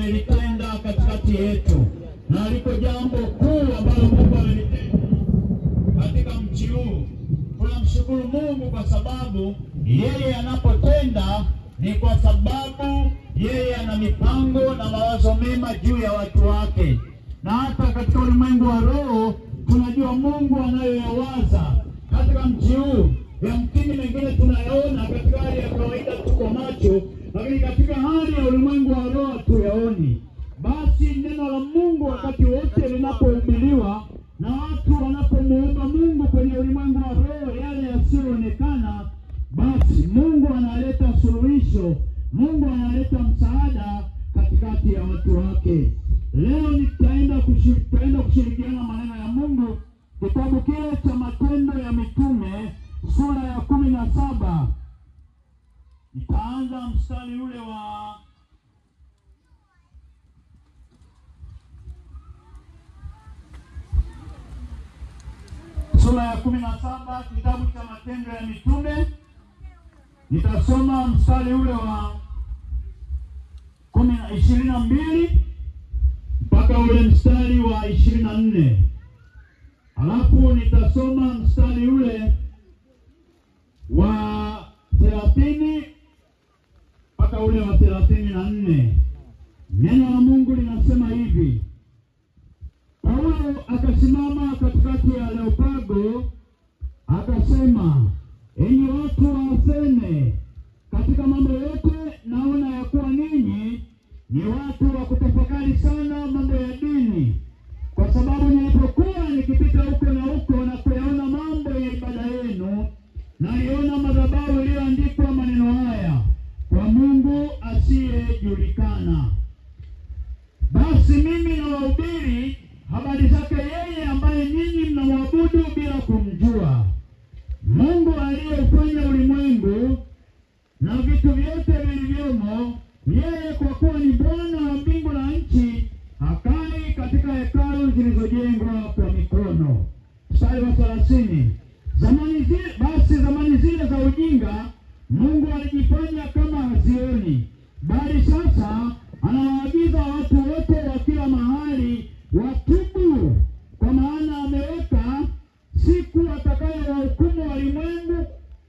amelitenda katikati yetu, na liko jambo kuu ambalo Mungu amelitenda katika mji huu. Tunamshukuru Mungu kwa sababu yeye anapotenda ni kwa sababu yeye ana mipango na mawazo mema juu ya watu wake. Na hata katika ulimwengu wa roho tunajua Mungu anayoyawaza katika mji huu. Yamkini mengine tunayaona katika hali ya kawaida, tuko macho, lakini katika hali ya ulimwengu wa roho hatuyaoni. Basi neno la Mungu wakati wote linapohubiriwa na watu wanapomuomba Mungu kwenye ulimwengu wa roho yale yasiyoonekana, basi Mungu analeta suluhisho, Mungu analeta msaada katikati ya watu wake. Leo nitaenda kushirikiana maneno ya Mungu, kitabu kile cha Matendo ya Mitume sura ya 17. Nitaanza mstari ule wa sura ya 17, kitabu cha Matendo ya Mitume. Nitasoma mstari ule wa 22 mpaka ule mstari wa 24. Alafu nitasoma mstari ule wa 30 mpaka ule wa 34. Neno la Mungu linasema hivi: Paulo akasimama katikati ya Areopago akasema, enyi watu wa Athene, katika mambo yote naona ya kuwa ninyi ni watu wa kutafakari sana mambo ya dini, kwa sababu nilipokuwa nikipita huko na huko na kuyaona mambo ya ibada yenu, naliona madhabahu iliyoandikwa maneno haya, kwa Mungu asiyejulikana. Basi mimi nawahubiri habari zake yeye ambaye ninyi mnamwabudu bila kumjua, Mungu aliyefanya ulimwengu na vitu vyote vilivyomo. Yeye kwa kuwa ni Bwana wa mbingu na nchi, hakai katika hekalu zilizojengwa kwa mikono. Mstari wa 30. Basi zamani zile za ujinga Mungu alijifanya kama hazioni, bali sasa anawaagiza watu wote wa kila mahali watubu, kwa maana ameweka siku atakayowahukumu walimwengu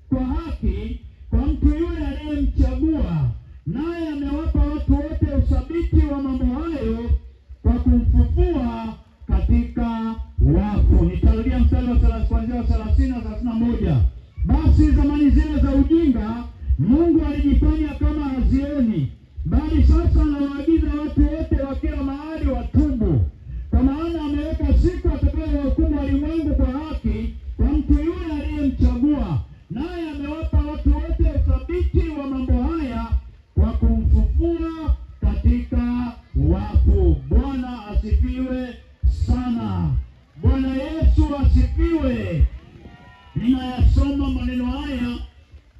kwa haki kwa mtu yule aliyemchagua, naye amewapa watu wote uthabiti wa mambo hayo kwa kumfufua katika wafu. Nitarudia mstari wa 30 na 31. Basi zamani zile za ujinga Mungu alijifanya kama hazioni, bali sasa anawaagiza watu wote wa kila mahali watubu, kwa maana ameweka siku atakayowahukumu walimwengu kwa haki kwa mtu yule aliyemchagua, naye amewapa watu wote uthabiti wa mambo haya kwa kumfufua katika wafu. Bwana asifiwe sana. Bwana Yesu asifiwe. Ninayasoma maneno haya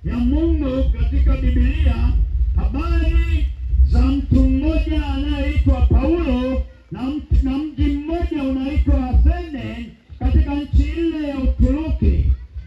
ya Mungu katika Biblia, habari za mtu mmoja anayeitwa Paulo na mji mmoja unaitwa Athene katika nchi ile ya Uturuki.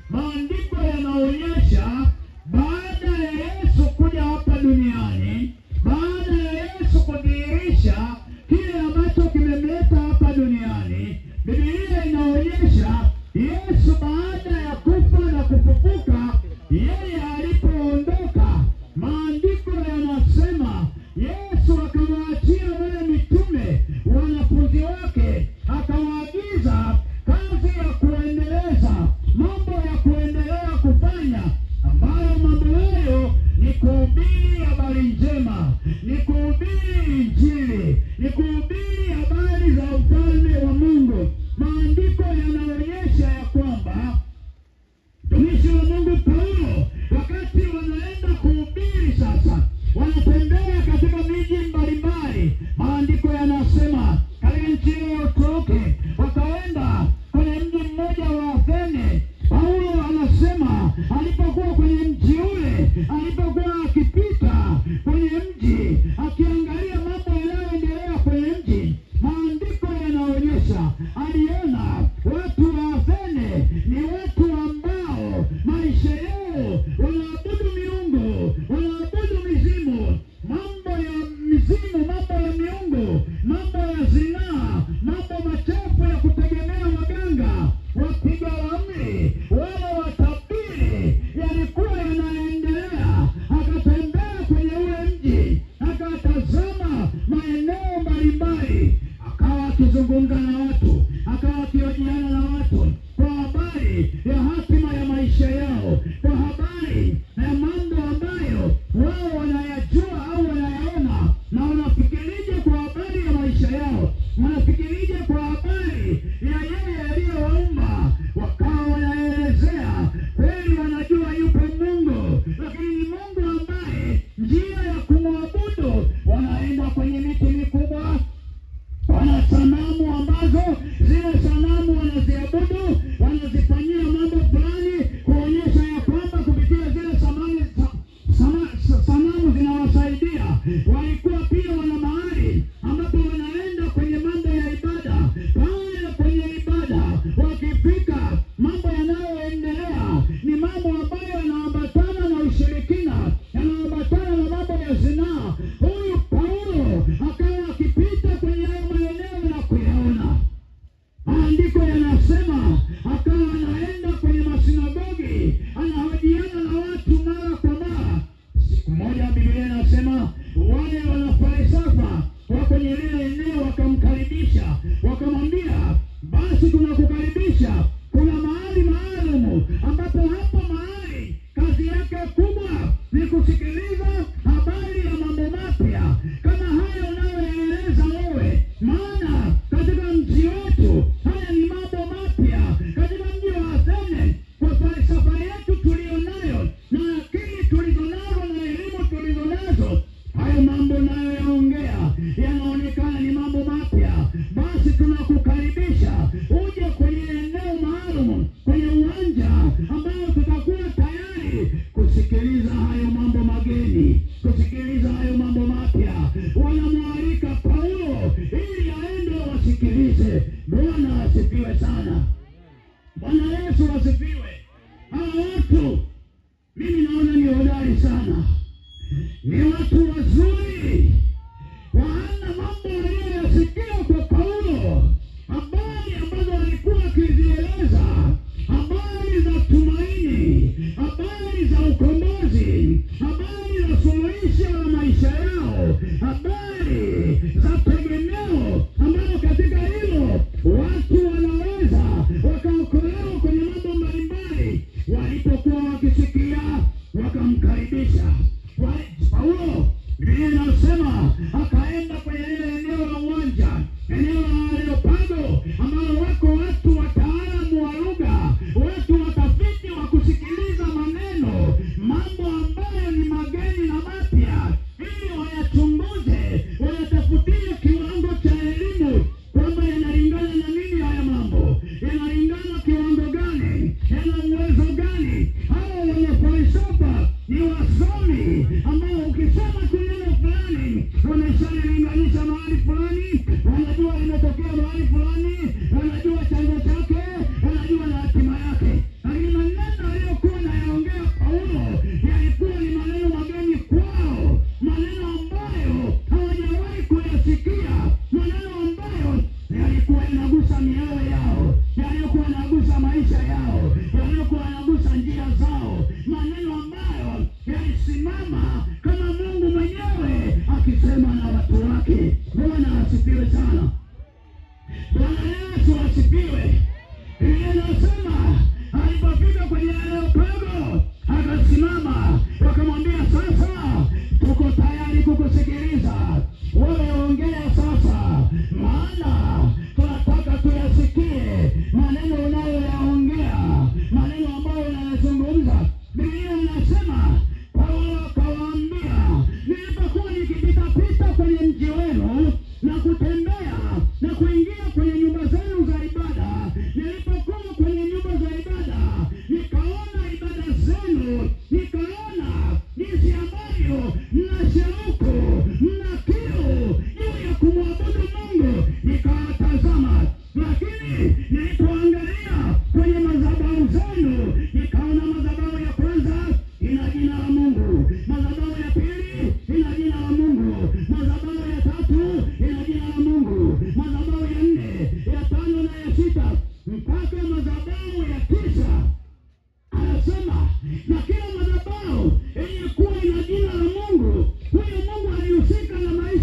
Maandiko yanaonyesha baada ya Yesu kuja hapa duniani, baada ya Yesu kudhihirisha kile ambacho kimemleta hapa duniani, Biblia inaonyesha Yesu baada ya kufa na kufufuka, yeye alipoondoka, maandiko yanasema Yesu akawaachia wale mitume wanafunzi wake, akawaagiza kazi ya kuendeleza mambo ya kuendelea kufanya, ambayo mambo hayo ni kuhubiri habari njema, ni kuhubiri Injili, ni kuhubiri habari za ufalme wa Mungu. Maandiko yanaonyesha ya kwamba mtumishi wa Mungu Paulo, wakati wanaenda kuhubiri sasa, wanatembea katika miji mbalimbali. Maandiko yanasema katika nchi ya Uturuki wakaenda kwenye mji mmoja wa Athene. Paulo anasema alipokuwa kwenye mji ule, alipokuwa akipita kwenye mji akiangalia mambo yanayoendelea kwenye mji, maandiko yanaonyesha aliona watu wa Athene ni watu ambao maisha yao wanaabudu miungu, wanaabudu mizimu, mambo ya mizimu, mambo ya miungu. Huyu Paulo akawa akipita kwenye hayo maeneo na kuyaona. Maandiko yanasema akawa anaenda kwenye masinagogi, anahojiana na watu mara kwa mara. Siku moja Biblia inasema wale wanafalsafa wa kwenye lile eneo wakamkaribisha, wakamwambia, basi tunakukaribisha, kuna mahali maalum ambapo hapo mahali kazi yake kubwa ni kusikiliza habari ya mambo mapya kama hayo unayoeleza wewe, maana katika mji wetu haya ni mambo mapya. Katika mji wa Athene, kwa falsafa yetu tulionayo na akili tulizonazo na elimu tulizonazo, hayo mambo nayoyaongea yanaonekana ni mambo mapya. Basi tunakukaribisha uje kwenye eneo maalum, kwenye uwanja ambao tutakuwa tayari kusikiliza hayo mambo mageni, kusikiliza hayo mambo mapya. Wanamwalika Paulo ili aende wasikilize. Bwana asifiwe sana. Bwana Yesu asifiwe. Hawa watu mimi naona ni hodari sana, ni watu wazuri, waana mambo waliyoyasikia kwa Paulo, habari ambazo walikuwa akizieleza, habari za tumaini, habari za ukombozi, habari za suluhisho la maisha yao, habari za tegemeo ambalo katika hilo watu wanaweza wakaokolewa kwenye mambo mbalimbali. Walipokuwa wakisikia wakamkaribisha Paulo. Biblia inasema akaenda kwenye lile eneo la uwanja, eneo la Areopago, ambalo wako watu wataalamu wa lugha, watu watafiti wa kusikiliza maneno, mambo ambayo ni mageni na mapya, ili wayachunguze, wayatafutie kiwango cha elimu kwamba yanalingana na nini haya mambo, yanalingana kiwango gani, yana uwezo gani. Hawa wanafalsafa ni wasomi ambao ukisema tu neno fulani wameshalilinganisha mahali fulani, wanajua limetokea mahali fulani, wanajua chanzo chake, wanajua na hatima yake. Lakini maneno aliyokuwa nayaongea Paulo yalikuwa ni maneno mageni kwao, maneno ambayo hawajawahi kuyasikia, maneno ambayo yalikuwa yanagusa mioyo yao, yaliyokuwa yanagusa maisha yao, yaliyokuwa yanagusa njia zao, maneno ambayo yalisimama kama Mungu mwenyewe akisema na watu wake. Bwana asifiwe sana. Bwana Yesu asifiwe. Biblia inasema alipofika kwenye Areopago akasimama, wakamwambia, sasa tuko tayari kukusikiliza wewe, ongea sasa, maana tunataka tuyasikie maneno unayoyaongea, maneno ambayo unayazungumza. Biblia inasema Paulo akawaambia, nilipokuwa nikipitapita kwenye mji wenu na kutembea na kuingia kwenye nyumba zenu za ibada, nilipokuwa kwenye nyumba za ibada nikaona ibada zenu, nikaona jinsi ambavyo mna shauku, mna kiu juu ya kumwabudu Mungu, nikawatazama. Lakini nilipoangalia kwenye madhabahu zenu, nikaona madhabahu ya kwanza ina jina la Mungu, madhabahu ya pili ina jina la Mungu, madhabahu ya tatu ina jina la Mungu, madhabahu ya nne, ya tano na ya sita, mpaka madhabahu ya tisa. Anasema na kila madhabahu yenye kuwa ina jina la Mungu, huyo Mungu alihusika na maisha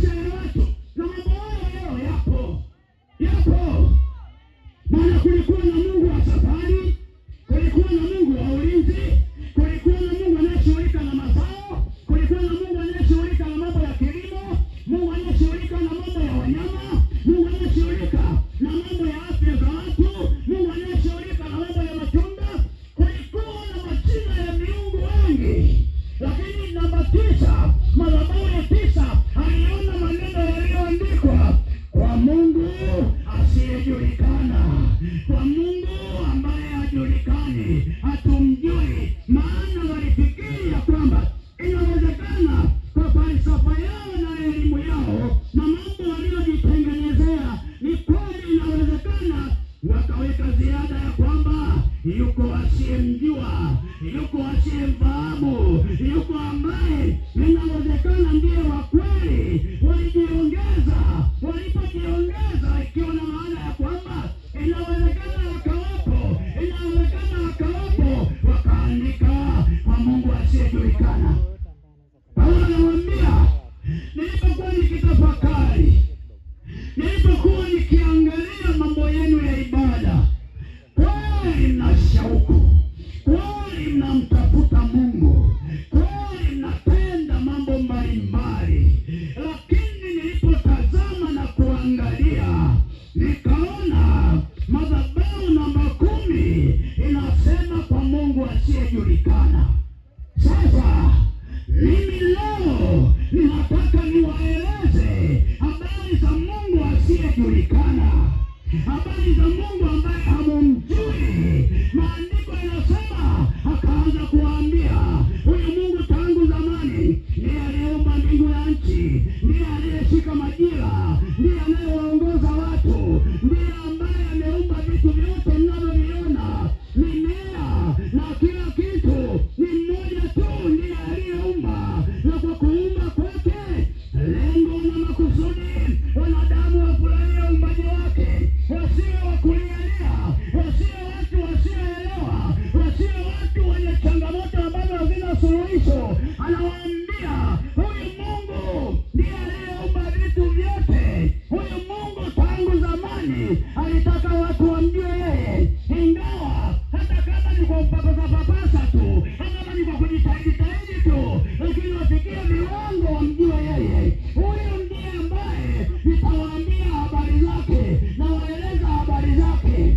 habari za Mungu ambaye hamumjui. Maandiko yanasema akaanza kuwaambia huyu Mungu tangu zamani ndiye aliyeumba mbingu na nchi, ndiye aliyeshika majira, ndiye anayewaongoza watu, ndiye ambaye ameumba vitu vyote mnavyoviona, mimea na kila kitu. Ni mmoja tu ndiye aliyeumba, na kwa kuumba kwake lengo na makusudi wanadamu wafurahie uumbaji wake, wasiwe wa kulialia, wasiwe watu wasioelewa, wasiwe watu wenye changamoto ambazo hazina suluhisho. Anawaambia huyu Mungu ndiye aliyeumba vitu vyote. Huyu Mungu tangu zamani alitaka watu wamjue yeye, ingawa hata kama ni kwa kupapasa papasa tu, hata kama ni kwa kujitahidi tahidi tu, lakini wafikie viwango wamjue yeye. Huyu ndiye ambaye nitawaambia habari zake na waeleza habari zake.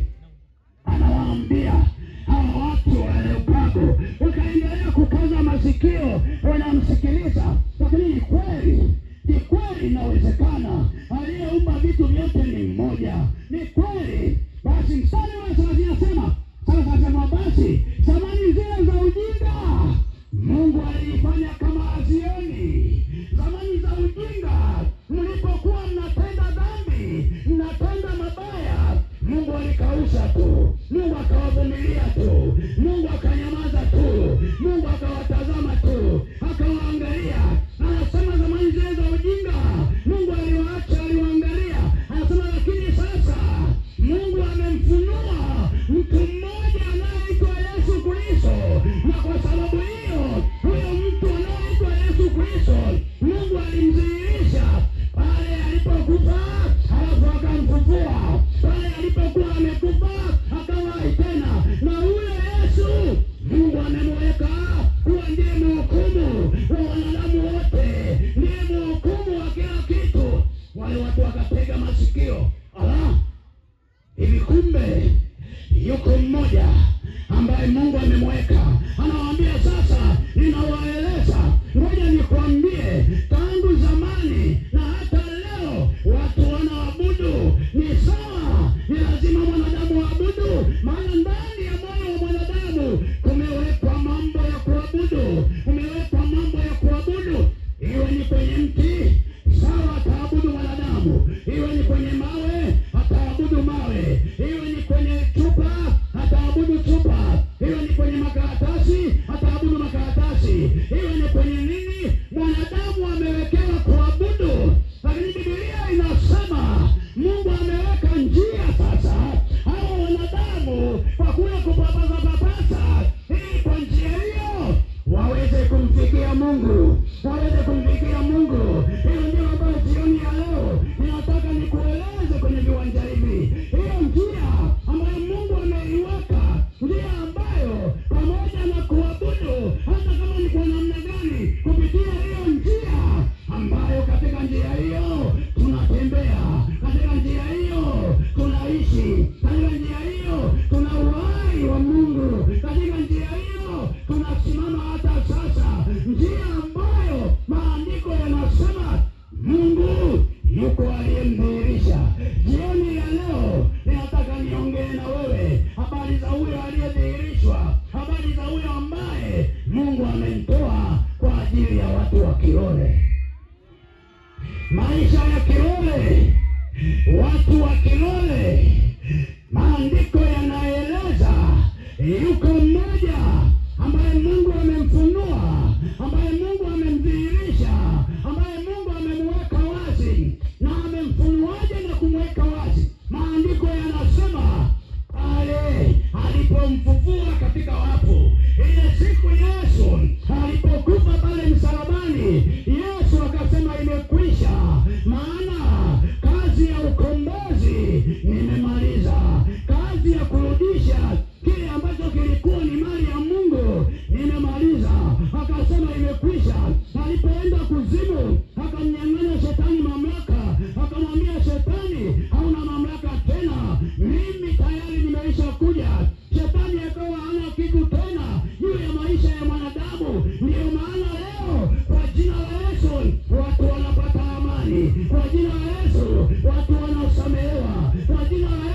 Anawaambia hawa watu wa Areopago, wakaendelea kukaza masikio, wanamsikiliza. Lakini ni kweli, ni kweli, inawezekana aliyeumba vitu vyote ni mmoja, ni kweli. Basi mstari wa 30 nasema sasa, basi zamani zile za ujinga Mungu alifanya kama hazioni. Zamani za ujinga, mlipokuwa mnatenda dhambi, mnatenda mabaya, Mungu alikausha tu, Mungu akawavumilia tu, Mungu akanyamaza tu, Mungu akawatazama tu, akawaangalia. Anasema zamani zile za ujinga Mungu aliwaacha, aliwaangalia. Anasema lakini sasa Mungu amemfunua mtu mmoja anayeitwa Yesu Kristo, na kwa sababu hiyo huyo mtu anayeitwa Yesu Kristo Mungu alimdhihirisha pale alipokufa, halafu akamfufua. Pale alipokuwa amekufa akawa hai tena, na huyo Yesu Mungu amemweka kuwa ndiye mhukumu wa wanadamu wote, ndiye mhukumu wa kila kitu. Wale watu wakatega masikio, ala, hivi kumbe yuko mmoja ambaye Mungu amemweka. Anawaambia sasa, ninawaeleza, ngoja nikwambie, tangu zamani na hata leo watu wanaabudu. Ni sawa, ni lazima mwanadamu waabudu, maana ndani ya moyo wa mwanadamu kumewekwa mambo ya kuabudu, kumewekwa mambo ya kuabudu. Iwe ni kwenye mti, sawa, ataabudu mwanadamu. Iwe ni kwenye mawe, ataabudu mawe. Iwe ni kwenye chupa, ataabudu chupa. Iwe ni kwenye makaratasi, ataabudu makaratasi. Iwe ni kwenye nini, mwanadamu amewekewa kuabudu. Lakini Biblia inasema Mungu ameweka njia sasa hawa wanadamu kwa kule kupapasa papasa, ili kwa njia hiyo waweze kumfikia Mungu, waweze kumfikia Mungu. Hiyo ndio ambayo jioni ya leo ninataka nikueleze kwenye viwanja hivi. Hiyo njia ambayo Mungu ameiweka, njia ambayo pamoja na kuabudu, hata kama ni kwa namna gani, kupitia hiyo njia ambayo katika njia hiyo tunatembea, katika njia hiyo tunaishi, katika njia hiyo tuna uhai wa Mungu, katika njia hiyo tunasimama hata sasa, njia ambayo maandiko yanasema Mungu yuko aliyemdhihirisha. Jioni ya leo ninataka niongee na wewe habari za huyo aliyedhihirishwa, habari za huyo ambaye Mungu amemtoa kwa ajili ya watu wa Kilole. Maisha ya Kilole, watu wa Kilole, maandiko yanaeleza yuko mmoja ambaye Mungu amemfunua, ambaye Mungu amemdhihirisha, ambaye Mungu amemweka wazi. Na amemfunuaje na kumweka wazi? Maandiko yanasema pale alipomfufua katika wafu, ile siku Yesu alipokufa pale msalabani, Yesu akasema imekwisha, maana kazi ya ukombozi nimemaliza, kazi ya kurudisha kile ambacho kilikuwa ni mali ya Mungu nimemaliza. Akasema imekwisha. Alipoenda kuzimu, akamnyang'anya shetani mamlaka, akamwambia shetani, hauna mamlaka tena, mimi tayari nimeisha kuja. Shetani akawa hana kitu tena juu ya maisha ya mwanadamu. Ndiyo maana leo kwa jina la Yesu watu wanapata amani, kwa jina la Yesu watu wanasamehewa, kwa jina la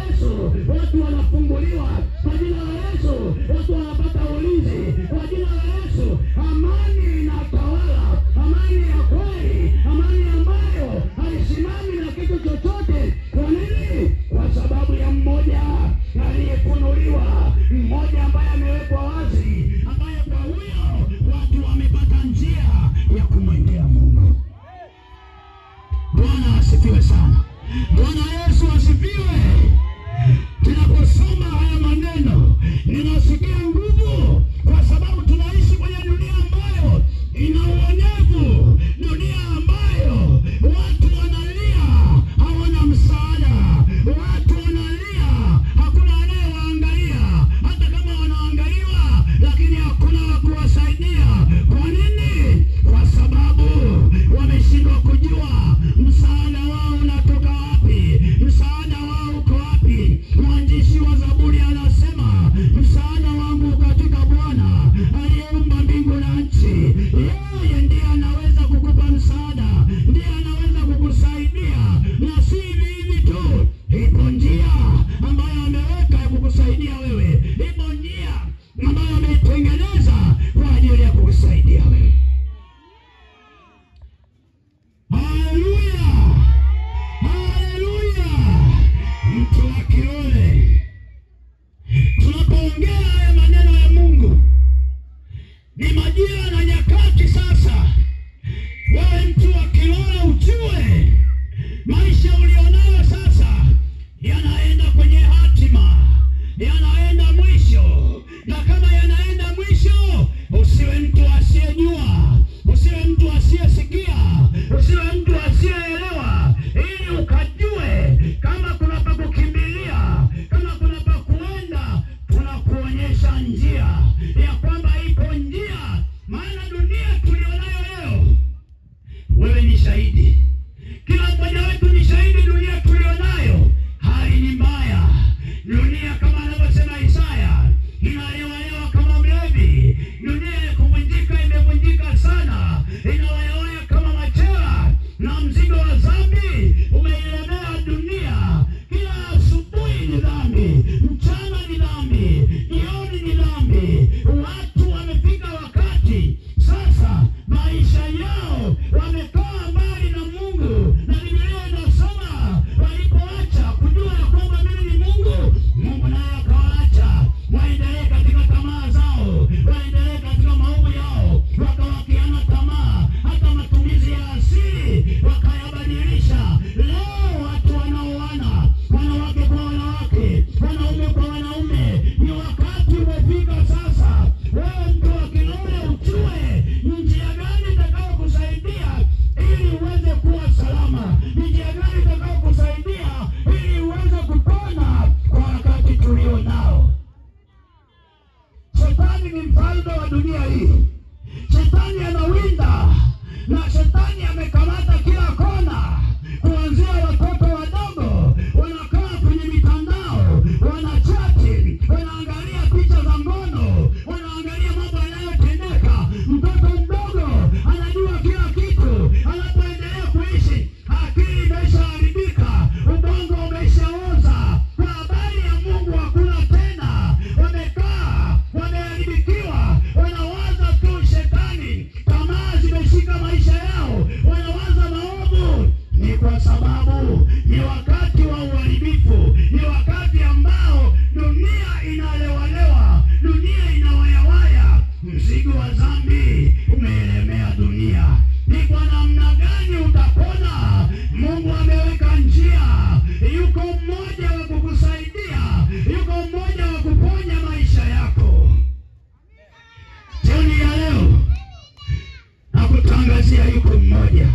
asifiwe sana. Bwana Yesu asifiwe. Tunaposoma haya maneno ninasikia nguvu, kwa sababu tunaishi kwenye dunia ambayo ina uonevu, dunia ambayo watu wanalia hawana msaada, watu wanalia hakuna anayewaangalia, hata kama wanaangaliwa lakini hakuna wa kuwasaidia. Kwa nini? Kwa sababu wameshindwa kujua msaada wao unatoka wapi, msaada wao uko wapi. Mwandishi wa Zaburi anasema, msaada wangu katika Bwana aliyeumba mbingu na nchi. Yeye ndiye anaweza kukupa msaada, ndiye anaweza kukusaidia, na si hivi tu. Ipo njia ambayo ameweka ya kukusaidia wewe, ipo njia ambayo ameitengeneza kwa ajili ya kukusaidia wewe. Haleluya, haleluya. Mtu wa Kilole, tunapoongea haya maneno ya Mungu ni majira na nyakati sasa. Wewe mtu wa Kilole ujue maisha ulionayo sasa yanaenda kwenye hatima, yanaenda mwisho. Na kama yanaenda mwisho, usiwe mtu asiyejua, usiwe mtu asiyesikia, usiwe mtu asiyeelewa, ili ukajue kama kuna pa kukimbilia, kama kuna pa kuenda. Tunakuonyesha njia ya kwamba ipo njia, maana dunia tulionayo leo, wewe ni shahidi, kila mmoja wetu ni shahidi. Dunia tulionayo hali ni mbaya. Dunia kama anavyosema Isaya inalewalewa kama mlevi. Dunia ya kuvunjika imevunjika sana, inawayawaya kama machela, na mzigo wa dhambi umeilemea dunia. Kila asubuhi ni dhambi, mchana ni dhambi, jioni ni dhambi. Watu wamefika wakati sasa maisha yao wamekaa mbali na Mungu, na Biblia inasema walipoacha kujua ya kwamba mimi ni Mungu, Mungu naye akawaacha waendelee katika tamaa zao, waendelee katika maovu yao, wakawakiana tamaa, hata matumizi ya asili wakayabadilisha. Leo watu wanaoana, wanawake kwa wanawake, wanaume kwa wanaume. Ni wakati umefika sasa, wewe mtu wa Kilole ujue njia gani itakayokusaidia ili uweze kuwa salama, ni njia gani itakayokusaidia ili uweze kupona kwa wakati tulio nao. Shetani ni mfalme wa dunia hii. Shetani anawinda, na shetani amekamata kila kona, kuanzia watoto wadogo wanakaa kwenye mitandao, wanachati, wanaangalia picha za ngono, wanaangalia mambo yanayotendeka. Mtoto mdogo anajua kila kitu. Anapoendelea kuishi, akili imeshaharibika, ubongo umeshaoza, kwa habari ya Mungu hakuna tena. Wamekaa wameharibikiwa, wanawaza tu shetani, tamaa zimeshika maisha yao, wanawaza maovu. Ni kwa sababu ni wakati wa uharibifu, ni wakati ambao dunia inalewalewa, dunia inawayawaya, mzigo wa dhambi umeelemea dunia. Ni kwa namna gani utapona? Mungu ameweka njia. Yuko mmoja wa kukusaidia, yuko mmoja wa kuponya maisha yako. Jioni ya leo nakutangazia yuko mmoja.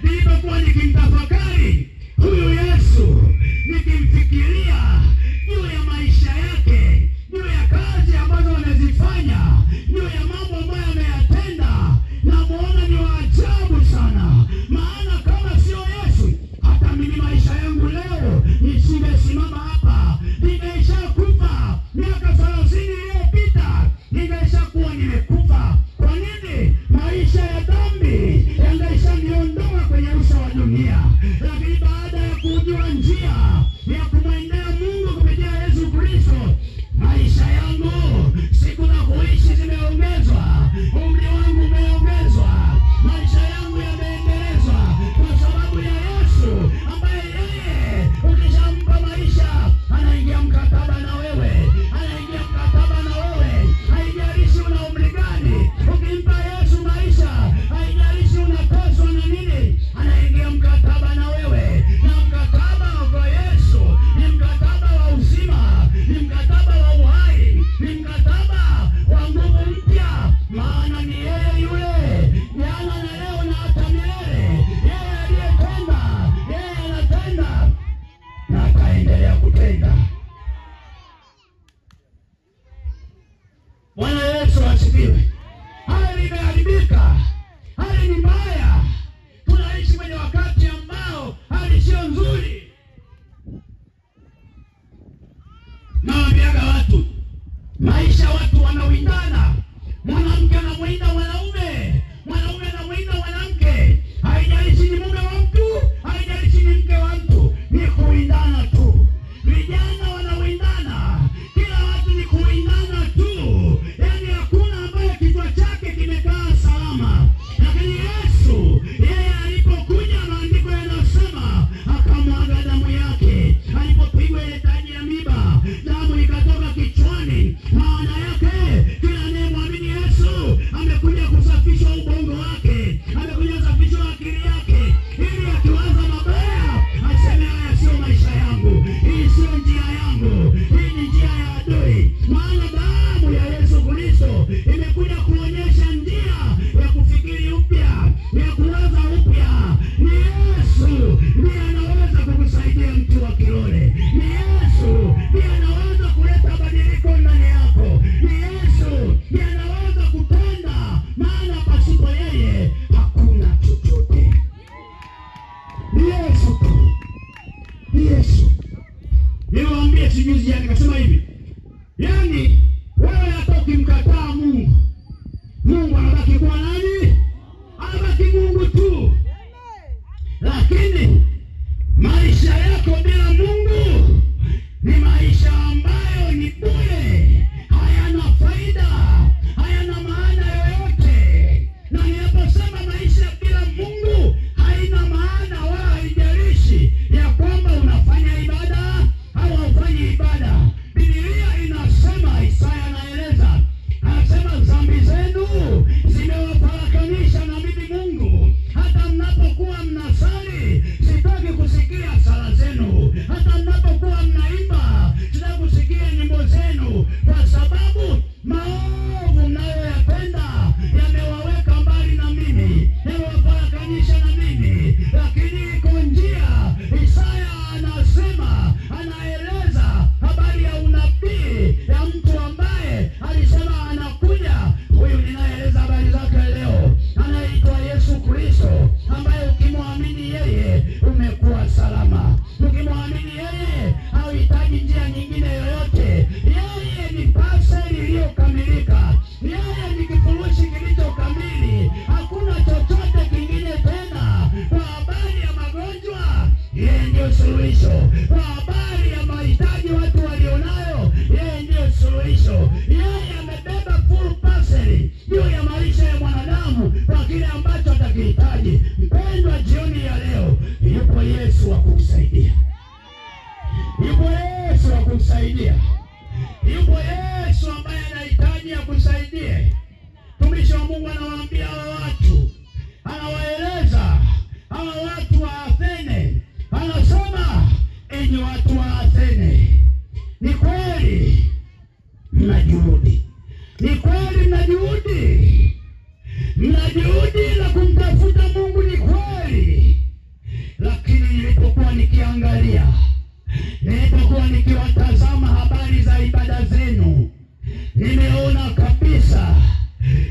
Nilipokuwa nikimtafakari huyu Yesu, nikimfikiria juu ya maisha yake, juu ya kazi ambazo amezifanya, juu ya mambo ambayo ameyatenda, namuona ni wa ajabu sana. Maana kama sio Yesu, hata mimi maisha yangu leo nisingesimama hapa. Nimeshakufa miaka 30 iliyopita, ningeshakuwa nimekufa. Kwa nini? Maisha ya dhambi yangeshaniondoa kwenye uso wa dunia. Lakini baada ya kujua njia ya kumwendea Mungu kupitia Yesu Kristo, maisha yangu siku za kuishi zimeongezwa, umri wangu umeongezwa, maisha yangu yameendelezwa kwa sababu ya Yesu, ambaye yeye ukishampa maisha anaingia mkataba na wewe, anaingia mkataba na wewe. Haijalishi una umri gani, ukimpa Yesu maisha, haijalishi unateswa na nini, anaingia mkataba na wewe. juzi, yani nikasema hivi, yani wewe hata ukimkataa Mungu, Mungu anabaki kuwa nani? Anabaki Mungu tu. Lakini maisha yako bila Mungu ni maisha ambayo ni bure, hayana faida, hayana maana yoyote. Na ninaposema maisha bila Mungu haina maana wala haijalishi ya kwamba unafanya ibada au haufanyi ibada. Biblia inasema, Isaya anaeleza, anasema dhambi zenu zimewafarakanisha na mimi Mungu. Hata mnapokuwa mnasali sitaki kusikia sala zenu, hata mnapokuwa mnaimba sitaki kusikia nyimbo zenu, kwa sababu maovu mnayoyapenda yamewaweka mbali na mimi, yamewafarakanisha na mimi. Lakini iko njia. Isaya anasema, anaeleza habari ya unabii ya mtu ambaye alisema anakuja. Huyu ninaeleza habari zake leo, anaitwa Yesu Kristo, ambaye ukimwamini yeye umekuwa salama. Ukimwamini yeye hauhitaji njia nyingine yoyote. Yeye ni paseli iliyokamilika, yeye ni kifurushi kilichokamili, hakuna chochote kingine tena. Kwa habari ya magonjwa, yeye ndiyo suluhisho. Kwa habari ya mahitaji watu walionayo, yeye ndiyo suluhisho. Yeye amebeba full parcel juu ya maisha ya mwanadamu kwa kile ambacho atakihitaji. Mpendwa, jioni ya leo yupo Yesu wa kukusaidia, yupo Yesu wa kukusaidia, yupo Yesu ambaye anahitaji akusaidie. Mtumishi wa Mungu anawaambia hawa watu, anawaeleza hawa watu wa Athene, anasema enyi watu wa Athene, ni kweli mna juhudi, ni kweli mna juhudi, mna juhudi la kumtafuta Mungu, ni kweli. Lakini nilipokuwa nikiangalia, nilipokuwa nikiwatazama habari za ibada zenu, nimeona kabisa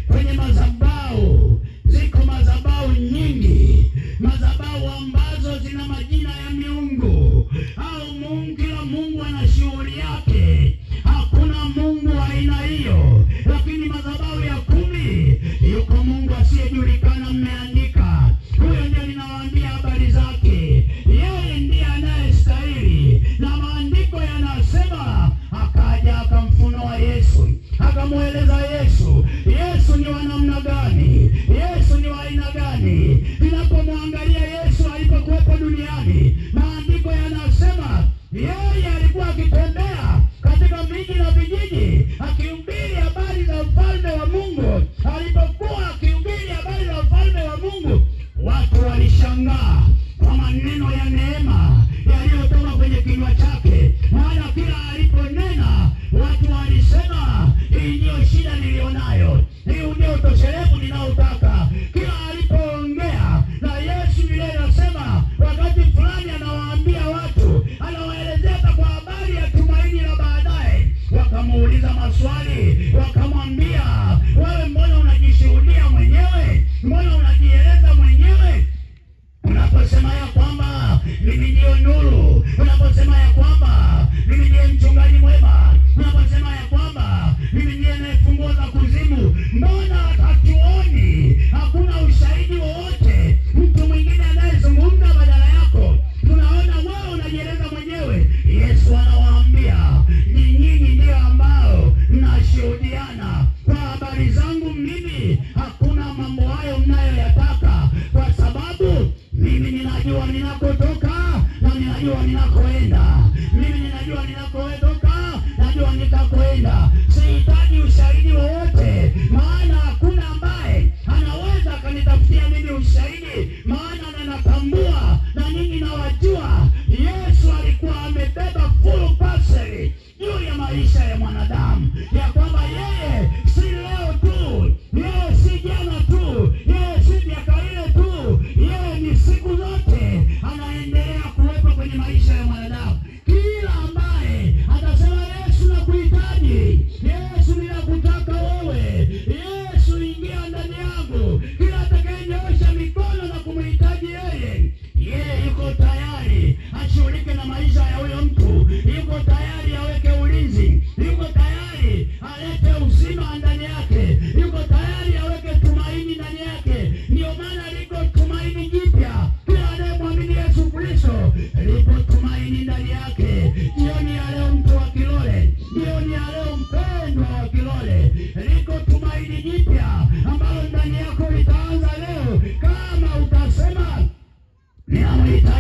kwenye madhabahu ziko madhabahu nyingi, madhabahu ambazo zina majina ya miungu au Mungu. Kila mungu ana shughuli yake, hakuna mungu wa aina hiyo. Lakini madhabahu ya 10 yuko Mungu asiyejulikana, mmeandika. Huyo ndiye ninawaambia habari zake, yeye ndiye anayestahili. Na maandiko yanasema akaja akamfunua Yesu, akamweleza Yesu, Yesu ni wa namna gani, Yesu ni wa aina gani. Ninapomwangalia Yesu alipokuwepo duniani, maandiko yanasema yeye alikuwa akitembea katika miji na vijiji akihubiri habari za ufalme wa Mungu. Alipokuwa akihubiri habari za ufalme wa Mungu, watu walishangaa kwa maneno ya neema yaliyotoka kwenye kinywa chake, maana kila aliponena watu walisema, hii ndiyo shida nilionayo, hii ndio utoshelevu ninaotaka. Kila alipoongea na Yesu, yule anasema wakati fulani anawaambia watu, anawaelezea kwa habari ya tumaini la baadaye. Wakamuuliza maswali, wakamwambia, wewe mbona unajishuhudia mwenyewe? Mbona unajieleza mwenyewe? Unaposema ya kwamba mimi ndiyo nuru, unaposema ya kwamba mimi ndiye mchungaji mwema, unaposema ya kwamba mimi ndiye anayefungua za kuzimu, mbona hatuoni? Hakuna ushahidi wowote, mtu mwingine anayezungumza badala yako, tunaona wewe unajieleza mwenyewe. Yesu anawaambia, ni nyinyi ndio ambao mnashuhudiana kwa habari zangu mimi, hakuna mambo hayo mnayoyataka, kwa sababu mimi ninajua ninakotoka na ninajua ninakoenda. Mimi ninajua ninakotoka, najua nitakoenda. Sihitaji ushahidi wowote, maana hakuna ambaye anaweza akanitafutia mimi ushahidi, maana ninatambua na ninyi nawajua. Yesu alikuwa amebeba full parcel juu ya maisha ya mwanadamu, ya kwamba yeye si leo tu, yeye si jana tu, yeye si miaka ile tu, yeye ni siku zote anaendelea kuwepo kwenye maisha ya mwanadamu. Kila ambaye atasema Yesu nakuhitaji, Yesu ninakutaka wewe, Yesu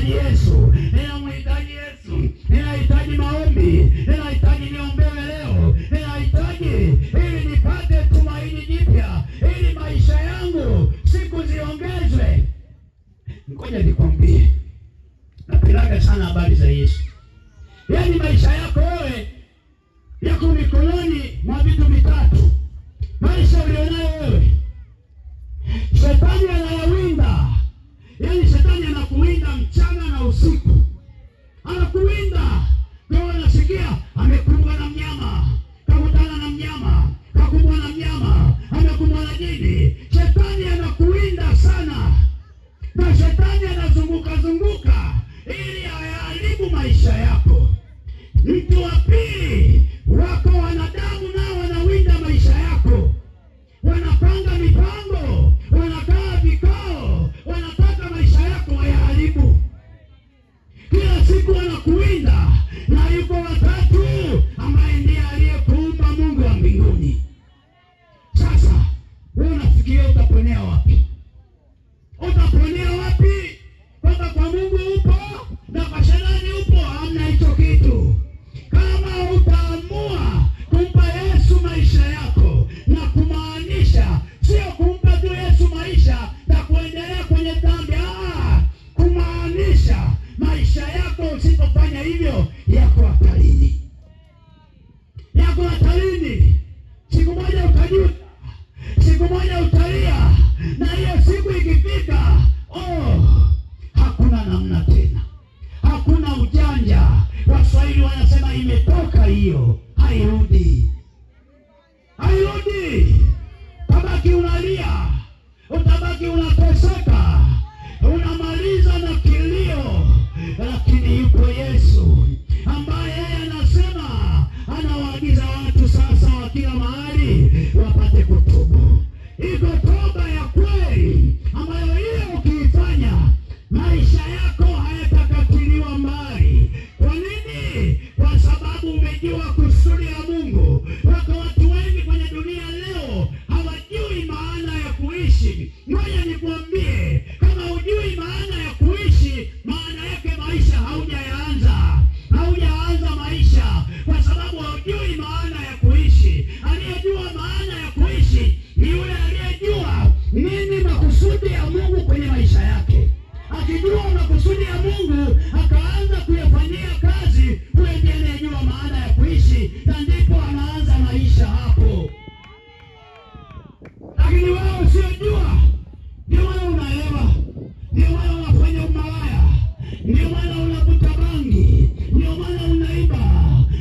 Ninamhitaji Yesu, ninamhitaji Yesu, ninahitaji maombi, ninahitaji niombewe leo, ninahitaji ili nipate tumaini jipya, ili maisha yangu siku ziongezwe. Ngoja nikwambie, napendaga sana habari za Yesu. Yaani maisha yako wewe yako mikononi mwa vitu vitatu. Maisha ulionayo wewe, shetani anayawinda. Yaani shetani anakuwinda mchana na usiku, anakuwinda. Ndio unasikia amekumbwa na mnyama, kakutana na mnyama, kakumbwa na mnyama, amekumbwa na jini. Shetani anakuwinda sana, na shetani anazunguka zunguka ili ayaharibu maisha yako. Mtu wa pili, wako wanadamu nao wanawinda maisha yako, wanapanga mipango, wanakaa vikao, wanataka maisha yako wayaharibu. Kila siku wanakuwinda. Na yuko watatu ambaye ndiye aliyekuumba, Mungu wa mbinguni. Sasa wewe unafikiria utaponea wapi? Utaponea wapi? Kwamba kwa Mungu upo na kwa shetani upo? Hamna hicho kitu. Kama utaamua kumpa Yesu maisha yako, na kumaanisha sio kumpa tu Yesu maisha na kuendelea kwenye dhambi, kumaanisha maisha yako, usipofanya hivyo yako hatarini, yako hatarini. Siku moja utajuta, siku moja utalia, na hiyo siku ikifika, hakuna namna tena, hakuna ujanja. Waswahili wanasema imetoka hiyo, hairudi, hairudi. Utabaki unalia, utabaki unateseka, unamaliza na kilio. Lakini yupo Yesu ambaye yeye anasema, anawaagiza watu sasa wa kila mahali wapate kutubu. Iko toba ya kweli ambayo hiyo ukiifanya maisha yako hayatakatiliwa mbali. Kwa nini? Kwa sababu umejua kusudi la Mungu. Wako watu wengi kwenye dunia leo hawajui maana ya kuishi. Ngoja nikwambie, kama hujui maana ya kuishi, maana yake maisha haujayaanza. Haujaanza maisha kwa sababu haujui maana ya kuishi. Aliyejua maana ya kuishi ni yule aliyejua nini makusudi ya Mungu kwenye maisha yake. Akijua makusudi ya Mungu akaanza kuyafanyia kazi, huyo ndiye anayejua maana ya kuishi, na ndipo anaanza maisha hapo. Lakini wewe usiyojua, ndio maana unaelewa, ndio maana unafanya umalaya, ndio maana unavuta bangi, ndio maana unaiba,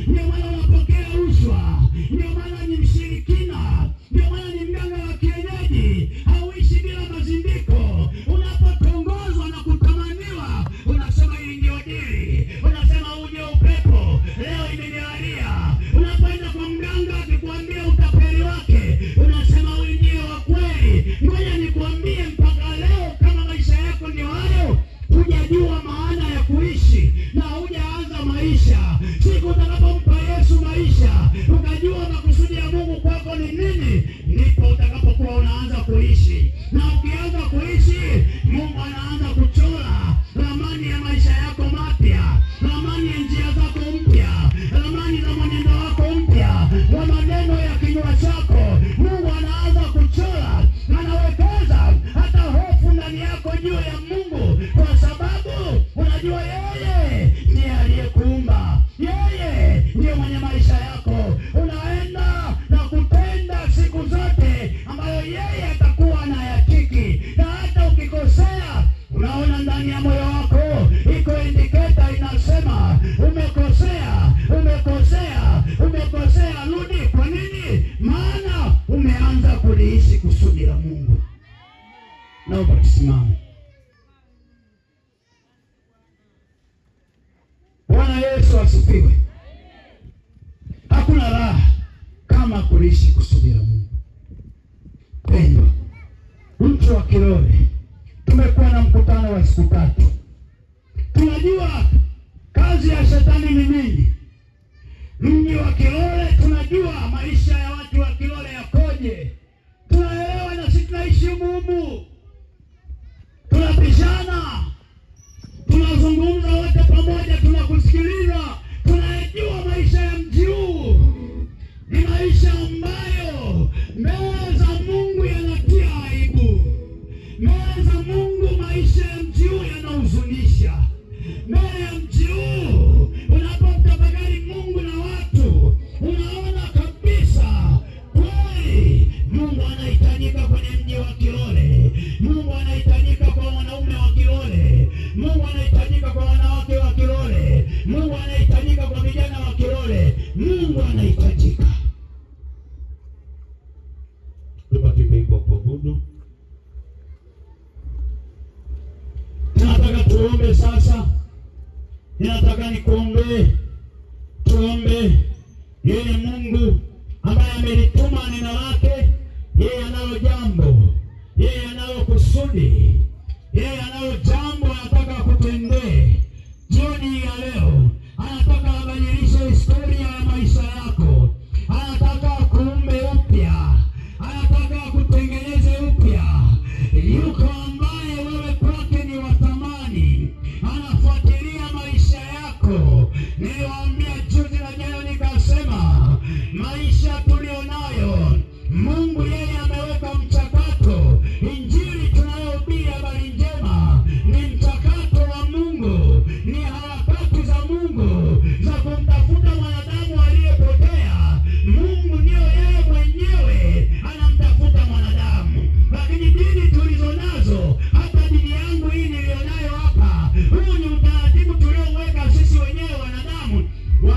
ndio maana unapokea rushwa, ndio maana ni mshirikina, ndio maana ni mganga wa kienyeji. Hauishi bila mazindiko. Unapotongozwa na kutamaniwa, unasema hii ndio dili, unasema uje upepo, leo imenialia. Unapoenda kwa mganga akikwambia utapeli wake, unasema huyu ndio wa kweli. Ngoja nikwambie, mpaka leo kama maisha yako ndio hayo, hujajua maana ya kuishi na hujaanza maisha. Siku utakapompa Yesu maisha, ukajua makusudi ya Mungu kwako ni nini, ndipo utakapokuwa unaanza kuishi. Na ukianza kuishi, Mungu anaanza kuchora ramani ya maisha yako mapya, ramani ya njia zako mpya, ramani za mwenendo wako mpya, wa maneno ya kinywa chako. Mungu anaanza kuchora, anawekeza hata hofu ndani yako juu ya Mungu, kwa sababu unajua yeye ndiye aliyekuumba, yeye ndiye mwenye maisha yako. Unaenda na kutenda siku zote ambayo yeye atakuwa anayatiki, na hata ukikosea, unaona ndani ya moyo wako iko indiketa inasema umekosea, umekosea, umekosea, rudi. Kwa nini? Maana umeanza kuliishi kusudi la Mungu. Naomba tusimame. Bwana Yesu asifiwe. Hakuna raha kama kuliishi kusudi la Mungu. Pendwa, mtu wa Kilole, tumekuwa na mkutano wa siku 3. Tunajua kazi ya shetani ni nini. Mji wa Kilole tunajua maisha ya watu wa Kilole yakoje. Tunaelewa, na sisi tunaishi humu. Tunapishana, tunazo Tunazungumza wote pamoja, tunakusikiliza, tunayajua maisha ya mji huu ni maisha ambayo mbele za Mungu yanatia aibu. Mbele za Mungu maisha ya mji huu yanahuzunisha. Mbele ya mji huu unapomtafakari Mungu na watu, unaona kabisa kweli Mungu anahitajika kwenye mji wa Kilole. Mungu anahitajika kwa wanaume wa Kilole. Mungu anahitajika kwa wanawake wa Kilole. Mungu anahitajika kwa vijana wa Kilole. Mungu anahitajika. Tupate wimbo wa kuabudu. Nataka tuombe sasa. Ninataka nikuombee, tuombe. Yeye Mungu ambaye amelituma neno lake, yeye analo jambo, yeye analo kusudi, yeye analo jambo anataka kutendee jioni ya leo. Anataka abadilishe historia ya maisha yako, anataka kuumbe upya, anataka kutengeneze upya. Yuko ambaye wewe kwake ni wa thamani, anafuatilia maisha yako. Niliwaambia juzi na jana, nikasema maisha tulionayo, Mungu yeye ameweka mchakato. Injili tunayohubiri, habari njema, ni mchakato wa Mungu, ni harakati za Mungu za kumtafuta mwanadamu aliyepotea. Mungu ndiyo yeye mwenyewe anamtafuta mwanadamu, lakini dini tulizo nazo, hata dini yangu hii nilionayo hapa, huu ni utaratibu tulioweka sisi wenyewe wanadamu wa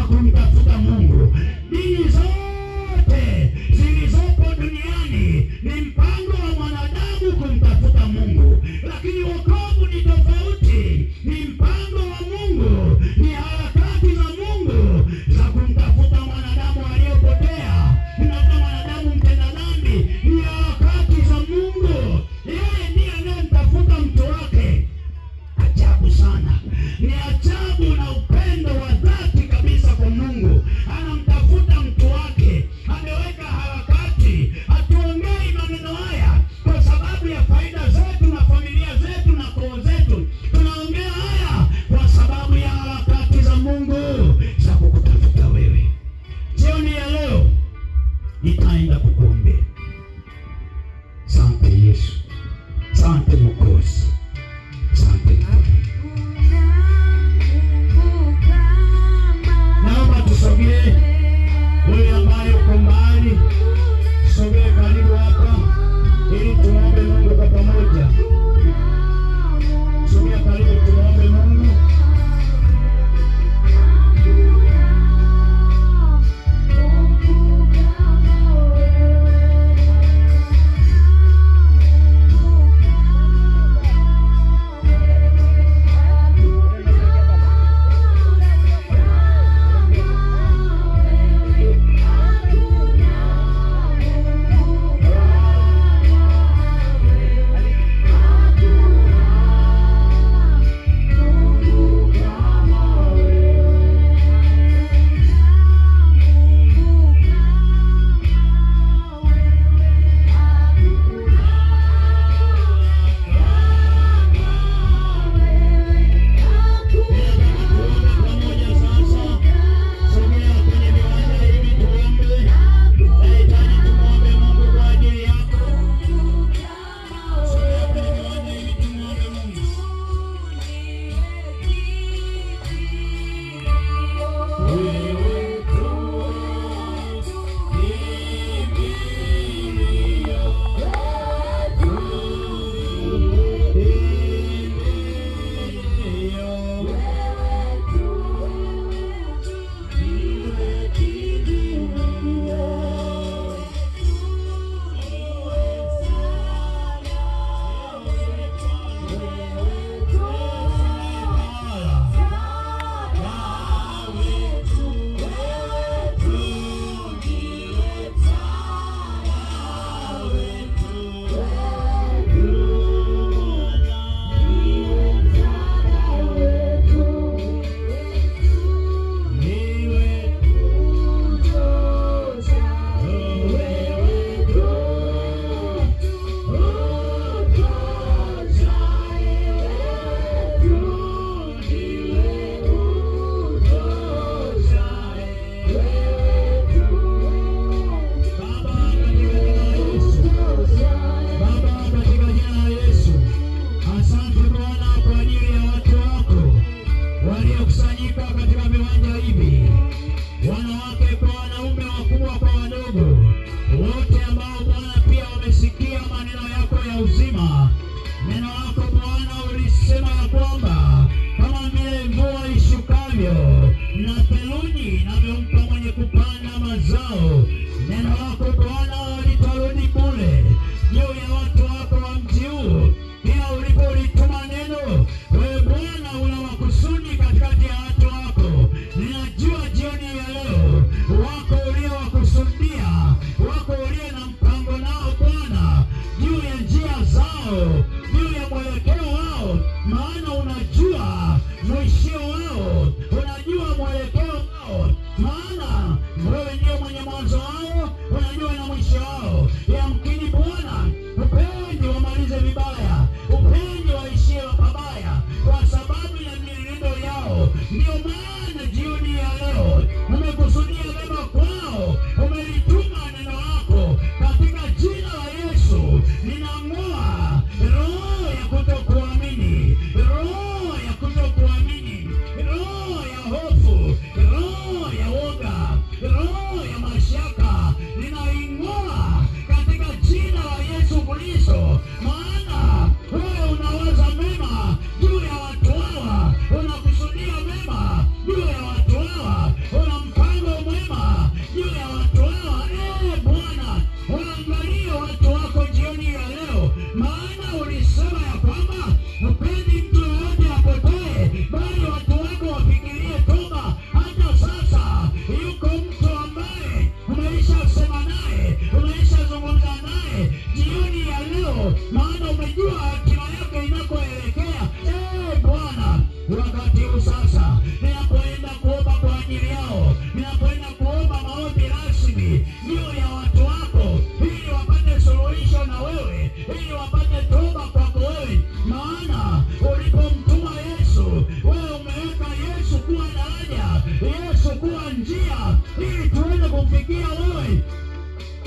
Ndio maana jioni ya leo umekusudia mema kwao, umelituma neno lako katika jina la Yesu. Ninang'oa roho ya kutokuamini, roho ya kutokuamini, roho ya hofu, roho ya woga, roho ya mashaka, ninaing'oa katika jina la Yesu Kristo. Maana wewe unawaza mema juu ya watu hawa, unakusudia mema juu ya watu hawa, una mpango mwema juu ya watu hawa. Ee Bwana, waangalie watu wako jioni ya leo, maana ulisema ya kwamba hupendi mtu yeyote apotee, bali watu wako wafikirie toba. Hata sasa yuko mtu ambaye umeishasema naye, umeishazungumza naye jioni ya leo, maana umejua hatima yake inakoelekea. Ee Bwana, wakati huu sasa ninapoenda kuomba kwa ajili yao, ninapoenda kuomba maombi rasmi juu ya watu wako, ili wapate suluhisho na wewe, ili wapate toba kwako wewe. Maana ulipomtuma Yesu, wewe umeweka Yesu kuwa daraja, Yesu kuwa njia, ili tuweze kumfikia wewe.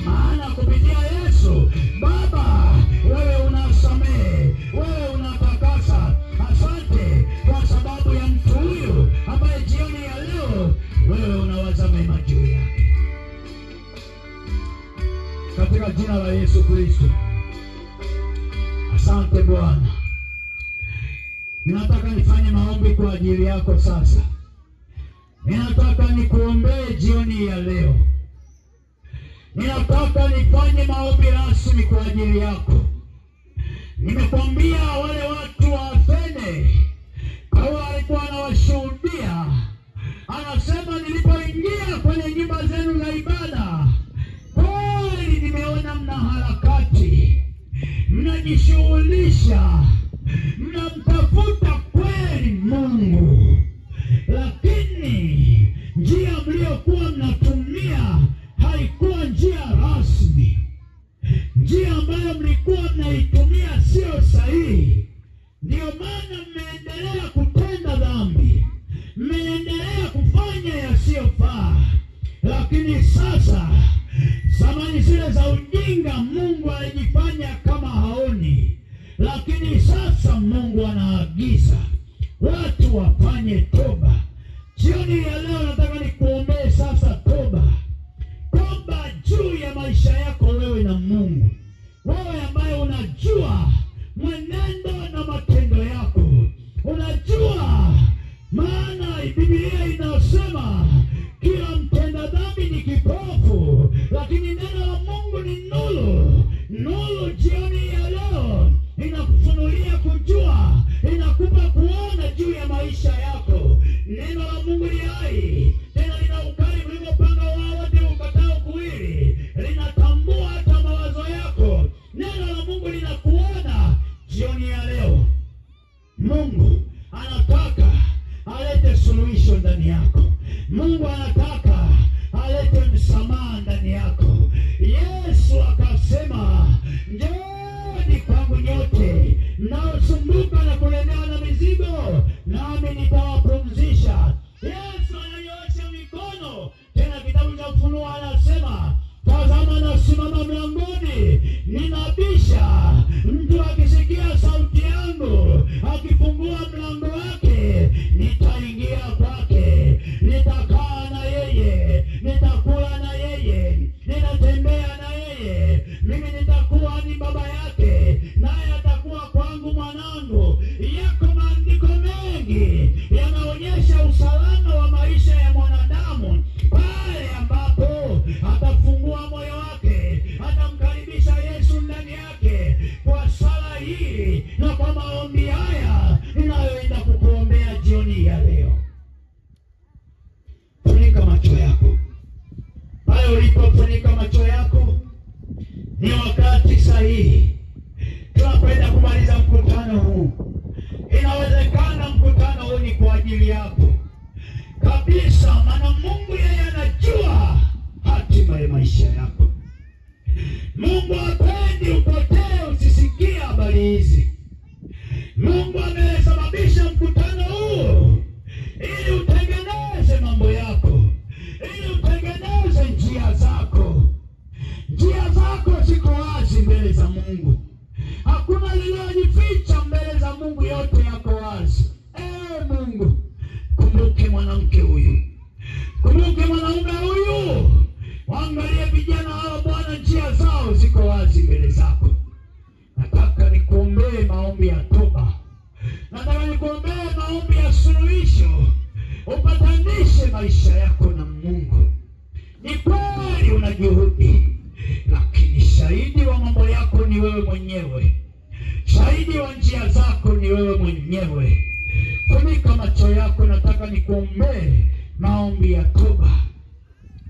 Maana kupitia Yesu, Baba, wewe unasamehe, wewe unatakasa. Asante kwa sababu ya mtu huyu ambaye jioni ya leo wewe unawaza mema juu yake, katika jina la Yesu Kristo. Asante Bwana. Ninataka nifanye maombi kwa ajili yako sasa. Ninataka nikuombee jioni ya leo. Ninataka nifanye maombi rasmi kwa ajili yako. Nimekwambia wale watu wa Athene, Paulo alikuwa anawashuhudia, anasema nilipoingia kwenye nyumba zenu za ibada, kweli nimeona mna harakati, mnajishughulisha, mnamtafuta kweli Mungu, lakini njia mliokuwa mnatumia haikuwa njia rasmi. Njia ambayo mlikuwa mnaitumia sio sahihi. Ndio maana mmeendelea kutenda dhambi, mmeendelea kufanya yasiyofaa. Lakini sasa, zamani zile za ujinga, Mungu alijifanya kama haoni, lakini sasa Mungu anaagiza watu wafanye toba. Jioni ya leo nataka nikuombee sasa toba. Toba juu ya maisha yako wewe na Mungu. Wewe ambaye unajua mwenendo na matendo yako, unajua, maana Biblia inasema kila mtenda dhambi ni kipofu, lakini neno la Mungu ni nuru. Nuru jioni ya leo inakufunulia kujua, inakupa kuona juu ya maisha yako. Neno la Mungu ni hai, tena lina ukali kuliko upanga wowote ukatao kuwili, linatambua hata mawazo yako. Neno la Mungu linakuona jioni ya leo. Mungu anataka alete suluhisho ndani yako. Mungu anataka alete msamaha ndani yako. Yesu akasema, njooni kwangu nyote mnaosumbuka na kulemewa na mizigo, nami nitawapumzisha. Yesu ananyoosha mikono. Tena kitabu cha Ufunuo anasema, tazama nasimama mlangoni ninabisha, mtu akisikia sauti yangu akifungua mlango wake, nitaingia kwake, nitakaa na yeye, nitakula na yeye, nitatembea na yeye, mimi nitakuwa ni baba yake, naye atakuwa kwangu mwanangu. Yako maandiko mengi yanaonyesha usalama wa maisha ya mwanadamu pale ambapo atafungua moyo wake, atamkaribisha Yesu ndani yake. Kwa sala hii na kwa maombi haya ninayoenda kukuombea jioni ya leo, funika macho yako pale ulipofunika macho yako. Ni wakati sahihi tunakwenda kumaliza mkutano huu. Inawezekana mkutano huu ni kwa ajili yako kabisa, maana Mungu yeye anajua hatima ya maisha yako. Mungu hapendi upotee usisikie habari hizi. Mungu amesababisha mkutano huu ili Mungu, kumbuke mwanamke huyu, kumbuke mwanaume huyu, waangalie vijana hao Bwana, njia zao ziko wazi mbele zako. Nataka nikuombee maombi ya toba, nataka nikuombee maombi ya suluhisho, upatanishe maisha yako na Mungu. Ni kweli una juhudi, lakini shahidi wa mambo yako ni wewe mwenyewe, shahidi wa njia zako ni wewe mwenyewe. Funika macho yako, nataka nikuombee maombi ya toba.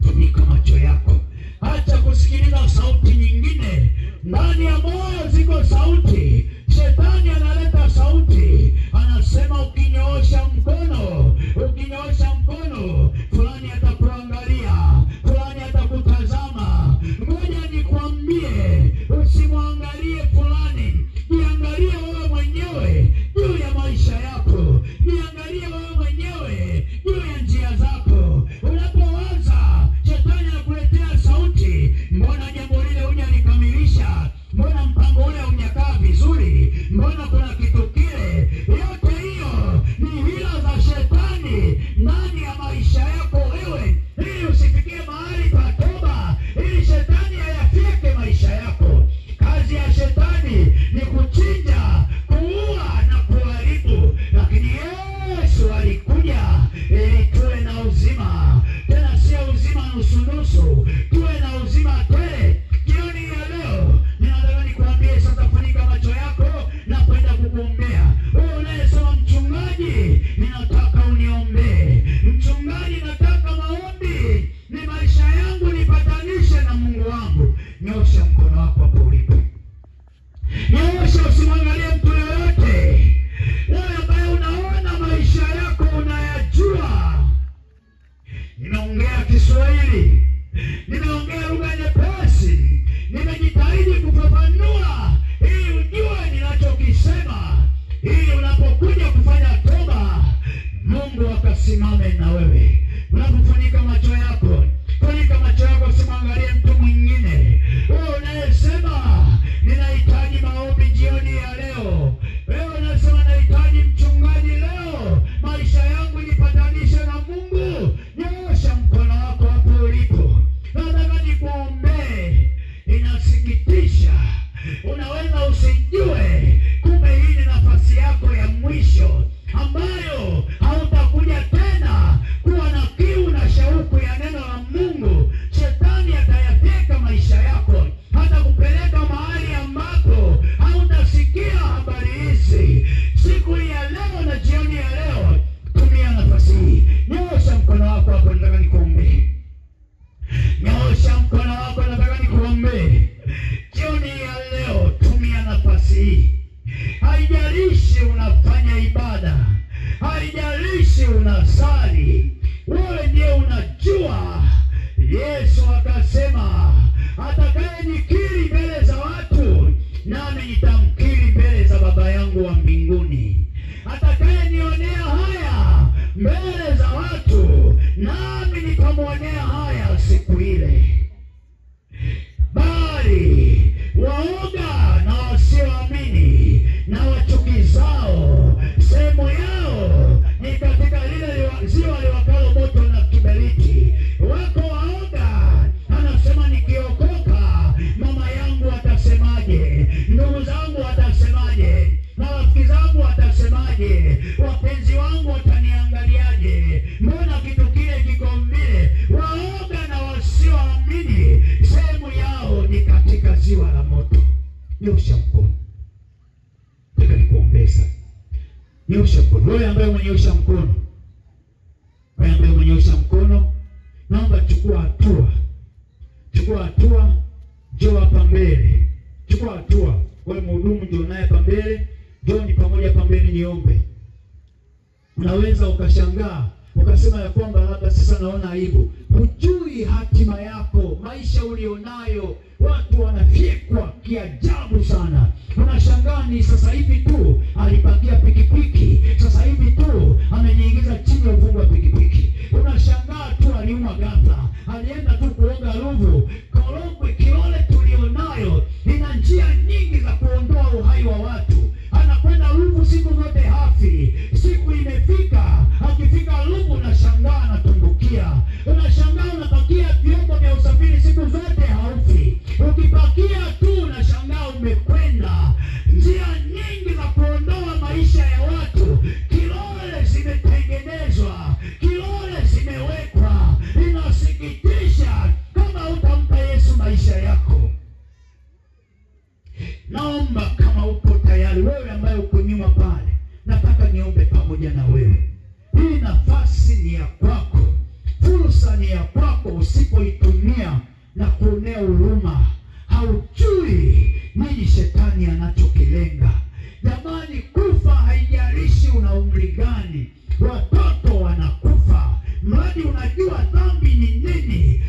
Funika macho yako, acha kusikiliza sauti nyingine. Ndani ya moyo ziko sauti. Shetani analeta sauti, anasema ukinyoosha mkono, ukinyoosha mkono, fulani atakuangalia, fulani atakutazama. Ngoja nikwambie, usimwangalie fulani, jiangalie wewe mwenyewe juu ya maisha yako, jiangalie wewe mwenyewe juu ya njia zako. Unapowaza, shetani anakuletea sauti, mbona jambo lile hujalikamilisha? Mbona mpango ule hujakaa vizuri? Mbona kuna kitu kile? Yote hiyo ni hila za shetani ndani ya maisha yako wewe, ili usifikie mahali pa toba, ili shetani ayafyeke maisha yako. Kazi ya shetani ni kuchinja, kuua na kuharibu, lakini Yesu alikuja ili tuwe na uzima, tena sio uzima nusu-nusu, tuwe na uzima tele. Jioni ya leo ninataka nikuambie sasa, funika macho yako na kwenda kukuombea. Wewe unayesema mchungaji, ninataka uniombee, mchungaji, nataka maombi, ni maisha yangu nipatanishe na Mungu wangu. Nyosha mkono wako hapo ulipo, nyosha, usimwangalie mtu yoyote. Wewe ambaye unaona maisha yako unayajua, nimeongea Kiswahili, nimeongea lugha nyepesi, nimejitahidi kufafanua ili ujue ninachokisema, ili unapokuja kufanya toba Mungu akasimame na wewe. Unapofunika macho yako, funika macho yako, usimwangalie mtu mwingine. Wewe unayesema ninahitaji maombi jioni ya leo, wewe unasema nahitaji mchungaji leo, maisha yangu nipatanishe na Mungu, nyosha mkono wako hapo ulipo, nataka nikuombee. Inasikitisha, unaweza usijue, kumbe hii ni nafasi yako ya mwisho ambayo hautakuja tena kuwa na kiu na shauku ya neno la Mungu. Shetani atayateka maisha yako, hata kupeleka mahali ambapo hautasikia habari hizi. Siku ya leo na jioni ya leo, tumia nafasi hii. Nyosha mkono wako hapo, nataka nikuombee. Nyosha mkono wako, nataka nikuombee. Jioni ya leo, tumia nafasi hii. Haijalishi unafanya ibada, haijalishi unasali, wewe ndiye unajua. Yesu akasema, atakayenikiri mbele za watu, nami nitamkiri mbele za Baba yangu wa mbinguni. Atakayenionea haya mbele za watu, nami nitamwonea haya siku ile. Bali waoga na wasioamini na wachukizao, sehemu yao ni katika lile ziwa liwakalo moto na kiberiti. Wako waoga, anasema nikiokoka mama yangu atasemaje? Ndugu zangu watasemaje? Marafiki zangu watasemaje? Wapenzi wangu wataniangaliaje? Mbona kitu kile kiko mbele? Waoga na wasioamini, sehemu yao ni katika ziwa la moto. Nyosha mkono, nataka nikuombee sasa. Nyosha mkono, wewe ambaye umenyosha mkono, wewe ambaye umenyosha mkono, naomba chukua hatua, chukua hatua, njoo hapa mbele, chukua hatua. Wewe mhudumu, njoo naye hapa mbele, njoo ni pamoja hapa mbele niombe. Unaweza ukashangaa ukasema ya kwamba labda sasa naona aibu. Hujui hatima yako, maisha ulionayo, watu wanafyekwa kiajabu sana. Unashangaa ni sasa hivi tu alipakia pikipiki, sasa hivi tu amejiingiza chini ya uvungu wa pikipiki. Unashangaa tu aliumwa ghafla, alienda tu kuoga Ruvu. Korogwe, Kilole tulionayo ina njia nyingi za kuondoa uhai wa watu. Anakwenda Ruvu siku zote hafi, siku imefika unapoitumia na kuonea huruma, haujui nini shetani anachokilenga. Jamani, kufa haijalishi una umri gani, watoto wanakufa. Mradi unajua dhambi ni nini.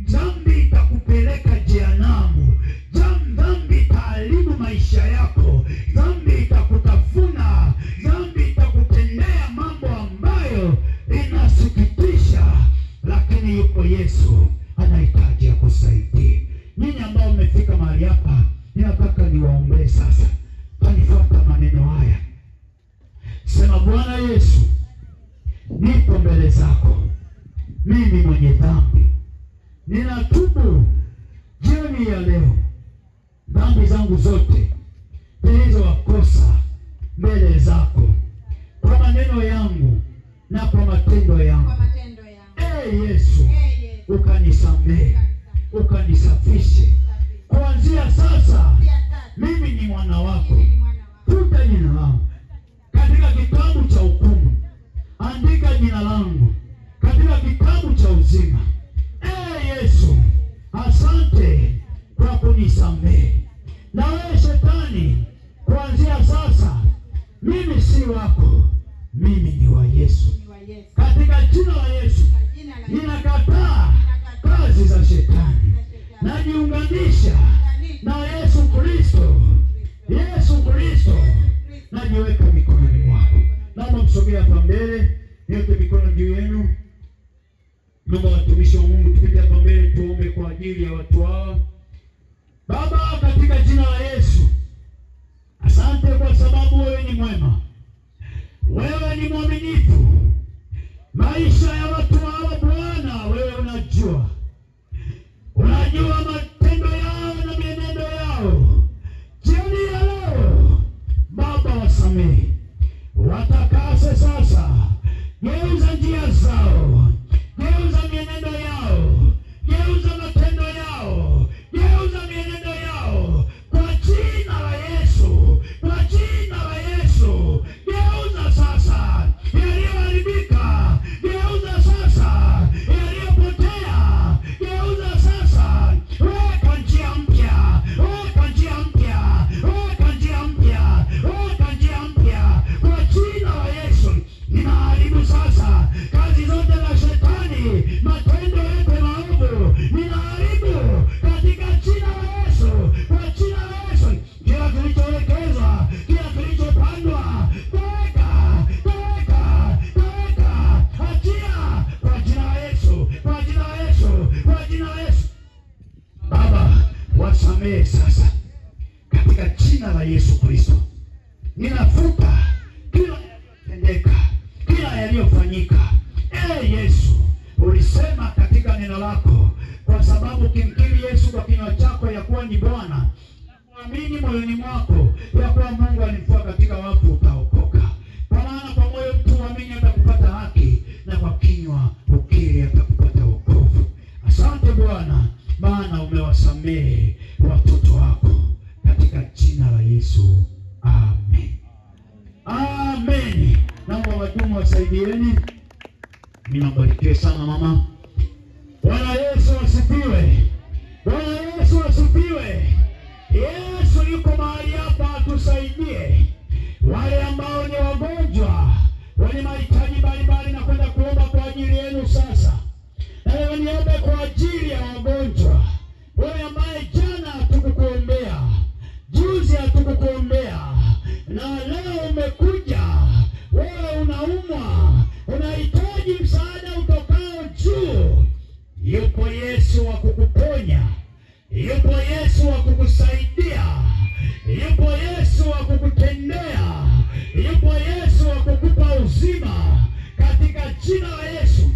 Dhambi itakupeleka jehanamu. Dhambi itaharibu maisha yako. Dhambi itakutafuna. Dhambi itakutendea mambo ambayo inasikitisha. Lakini yupo Yesu anahitaji akusaidie. Ninyi ambao mmefika mahali hapa, ninataka niwaombee sasa. Tanifuata maneno haya. Sema, Bwana Yesu, nipo mbele zako, mimi mwenye dhambi. Ninatubu jioni ya leo dhambi zangu zote nilizowakosa mbele zako, kwa maneno yangu na kwa matendo yangu. Yesu, ukanisamehe, ukanisafishe. Kuanzia sasa mimi ni mwana wako. Futa jina langu katika kitabu cha hukumu, andika jina langu katika kitabu cha uzima. Yesu, asante kwa kunisamehe. Na wewe shetani, kuanzia sasa mimi si wako, mimi ni wa Yesu. Katika jina la Yesu ninakataa kazi za shetani, najiunganisha na Yesu Kristo. Yesu Kristo, najiweka mikononi mwako. Naomba msogee hapa mbele, niweke mikono juu yenu. Naomba watumishi wa Mungu tupite hapa mbele tuombe kwa ajili ya watu hawa. Baba, katika jina la Yesu, asante kwa sababu wewe ni mwema, wewe ni mwaminifu. Maisha ya watu hawa Bwana, wewe unajua. Unajua matendo yao na mienendo yao. Jioni ya leo Baba, wasamehe, watakase sasa. Geuza njia zao, geuza mienendo yao, geuza matendo yao, geuza mienendo yao, kwa jina la Yesu, kwa jina la Yesu. Geuza sasa yaliyoharibika, geuza sasa yaliyopotea, geuza sasa. Weka njia mpya, weka njia mpya, weka njia mpya, weka njia mpya, kwa jina la Yesu. Ninaharibu sasa kazi zote za shetani, matendo yote maovu ninaharibu katika jina la Yesu, kwa jina la Yesu. Kila kilichowekezwa, kila kilichopandwa, toka, toka, toka, achia kwa jina la Yesu, kwa jina la Yesu, kwa jina la Yesu. Baba, wasamehe sasa katika jina la Yesu Kristo. Ninafuta kila yaliyotendeka, kila yaliyofanyika. Yesu, ulisema katika neno lako, kwa sababu ukimkiri Yesu kwa kinywa chako ya kuwa ni Bwana na kuamini moyoni mwako ya kuwa Mungu alimfufua katika wafu, utaokoka. Kwa maana kwa moyo mtu huamini atakupata haki, na kwa kinywa ukiri atakupata wokovu. Asante Bwana, maana umewasamehe watoto wako, katika jina la Yesu. Amen. Amen. Naomba wadumu wasaidieni. Mimi nabarikiwe sana mama. Bwana Yesu asifiwe. Bwana Yesu asifiwe. Yesu yuko mahali hapa atusaidie. Wale ambao ni wagonjwa, wenye mahitaji mbalimbali, na kwenda kuomba kwa ajili yenu sasa. Na wewe niombe kwa ajili ya wagonjwa. Wewe ambaye jana hatukukuombea, juzi hatukukuombea, na leo umekuja, wewe unaumwa, unahitaji msaada utokao juu. Yupo Yesu wa kukuponya, yupo Yesu wa kukusaidia, yupo Yesu wa kukutendea, yupo Yesu wa kukupa uzima, katika jina la Yesu.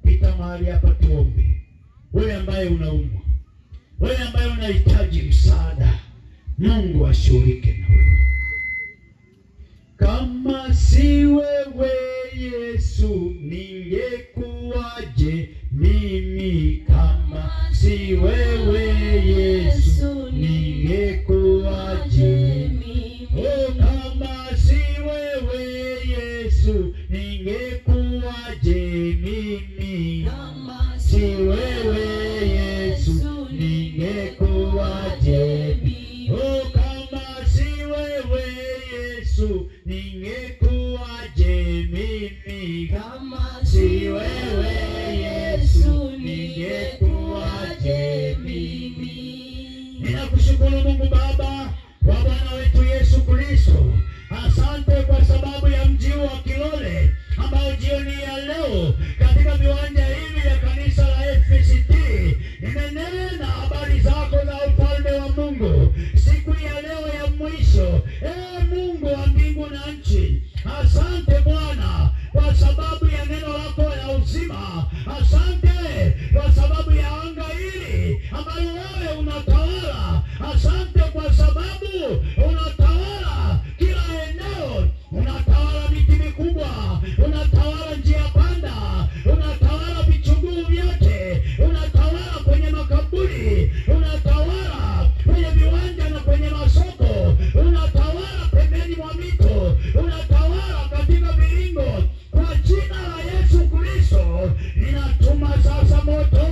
Pita mahali hapa tuombe. Wewe ambaye unaumwa, wewe ambaye unahitaji msaada, Mungu ashughulike na wewe. Kama si wewe Yesu, ningekuwaje mimi? Kama si wewe Yesu, ningekuwaje mimi? Oh, kama si wewe Yesu, ningekuwaje mimi? Kama si wewe Si wewe Yesu, ningekuwaje mimi? Ninakushukuru Mungu Baba wa Bwana wetu Yesu Kristo. Asante kwa sababu ya mji wa Kilole ambao jioni ya leo katika viwanja hivi vya kanisa la FPCT nimenena habari zako za ufalme wa Mungu siku ya leo ya mwisho. Mungu wa mbingu na nchi, asante Bwana kwa sababu ya neno lako la uzima. Asante kwa sababu ya anga hili ambalo wewe unatawala. Asante kwa sababu unatawala kila eneo, unatawala miti mikubwa, unatawala njia panda, unatawala vichuguu vyote, unatawala kwenye makaburi, unatawala kwenye viwanja na kwenye masoko, unatawala pembeni mwa mito, unatawala katika vilingo. Kwa jina la Yesu Kristo ninatuma sasa moto,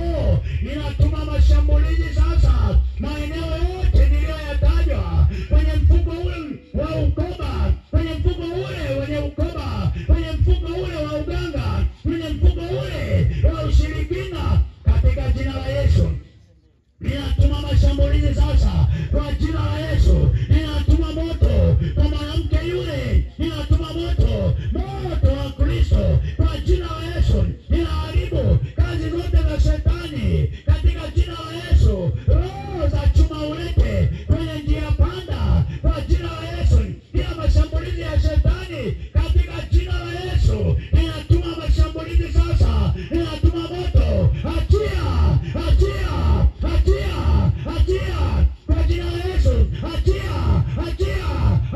ninatuma mashambulizi sasa maeneo yote niliyoyatajwa, kwenye mfuko ule wa ukoba, kwenye mfuko ule wenye ukoba, kwenye mfuko ule wa uganga, kwenye mfuko ule wa ushirikina, katika jina la Yesu ninatuma mashambulizi sasa kwa jina la Yesu. Ninatuma moto kwa mwanamke yule, ninatuma moto, moto wa Kristo kwa jina la Yesu. Ninaharibu kazi zote za shetani katika jina la Yesu. Roho za chuma ulete kwenye njia panda kwa jina la Yesu. Kila mashambulizi ya shetani katika jina la Yesu, ninatuma mashambulizi sasa, ninatuma moto. Achia, achia, achia, achia kwa jina la Yesu. Achia, achia,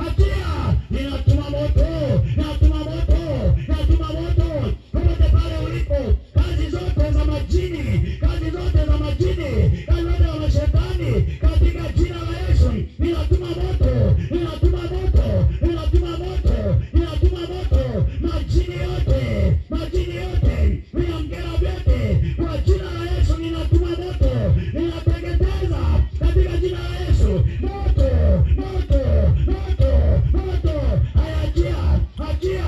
achia. Ninatuma moto, ninatuma moto, ninatuma moto popote pale ulipo. Kazi zote za majini, kazi zote za majini, kazi zote za mashetani katika jina la Yesu, ninatuma moto, ninatuma moto, ninatuma moto, ninatuma moto. Majini yote, majini yote, vinamkera vyote kwa jina la Yesu, ninatuma moto, ninateketeza katika jina la Yesu. Moto, moto, moto, moto. Haya, achia, achia,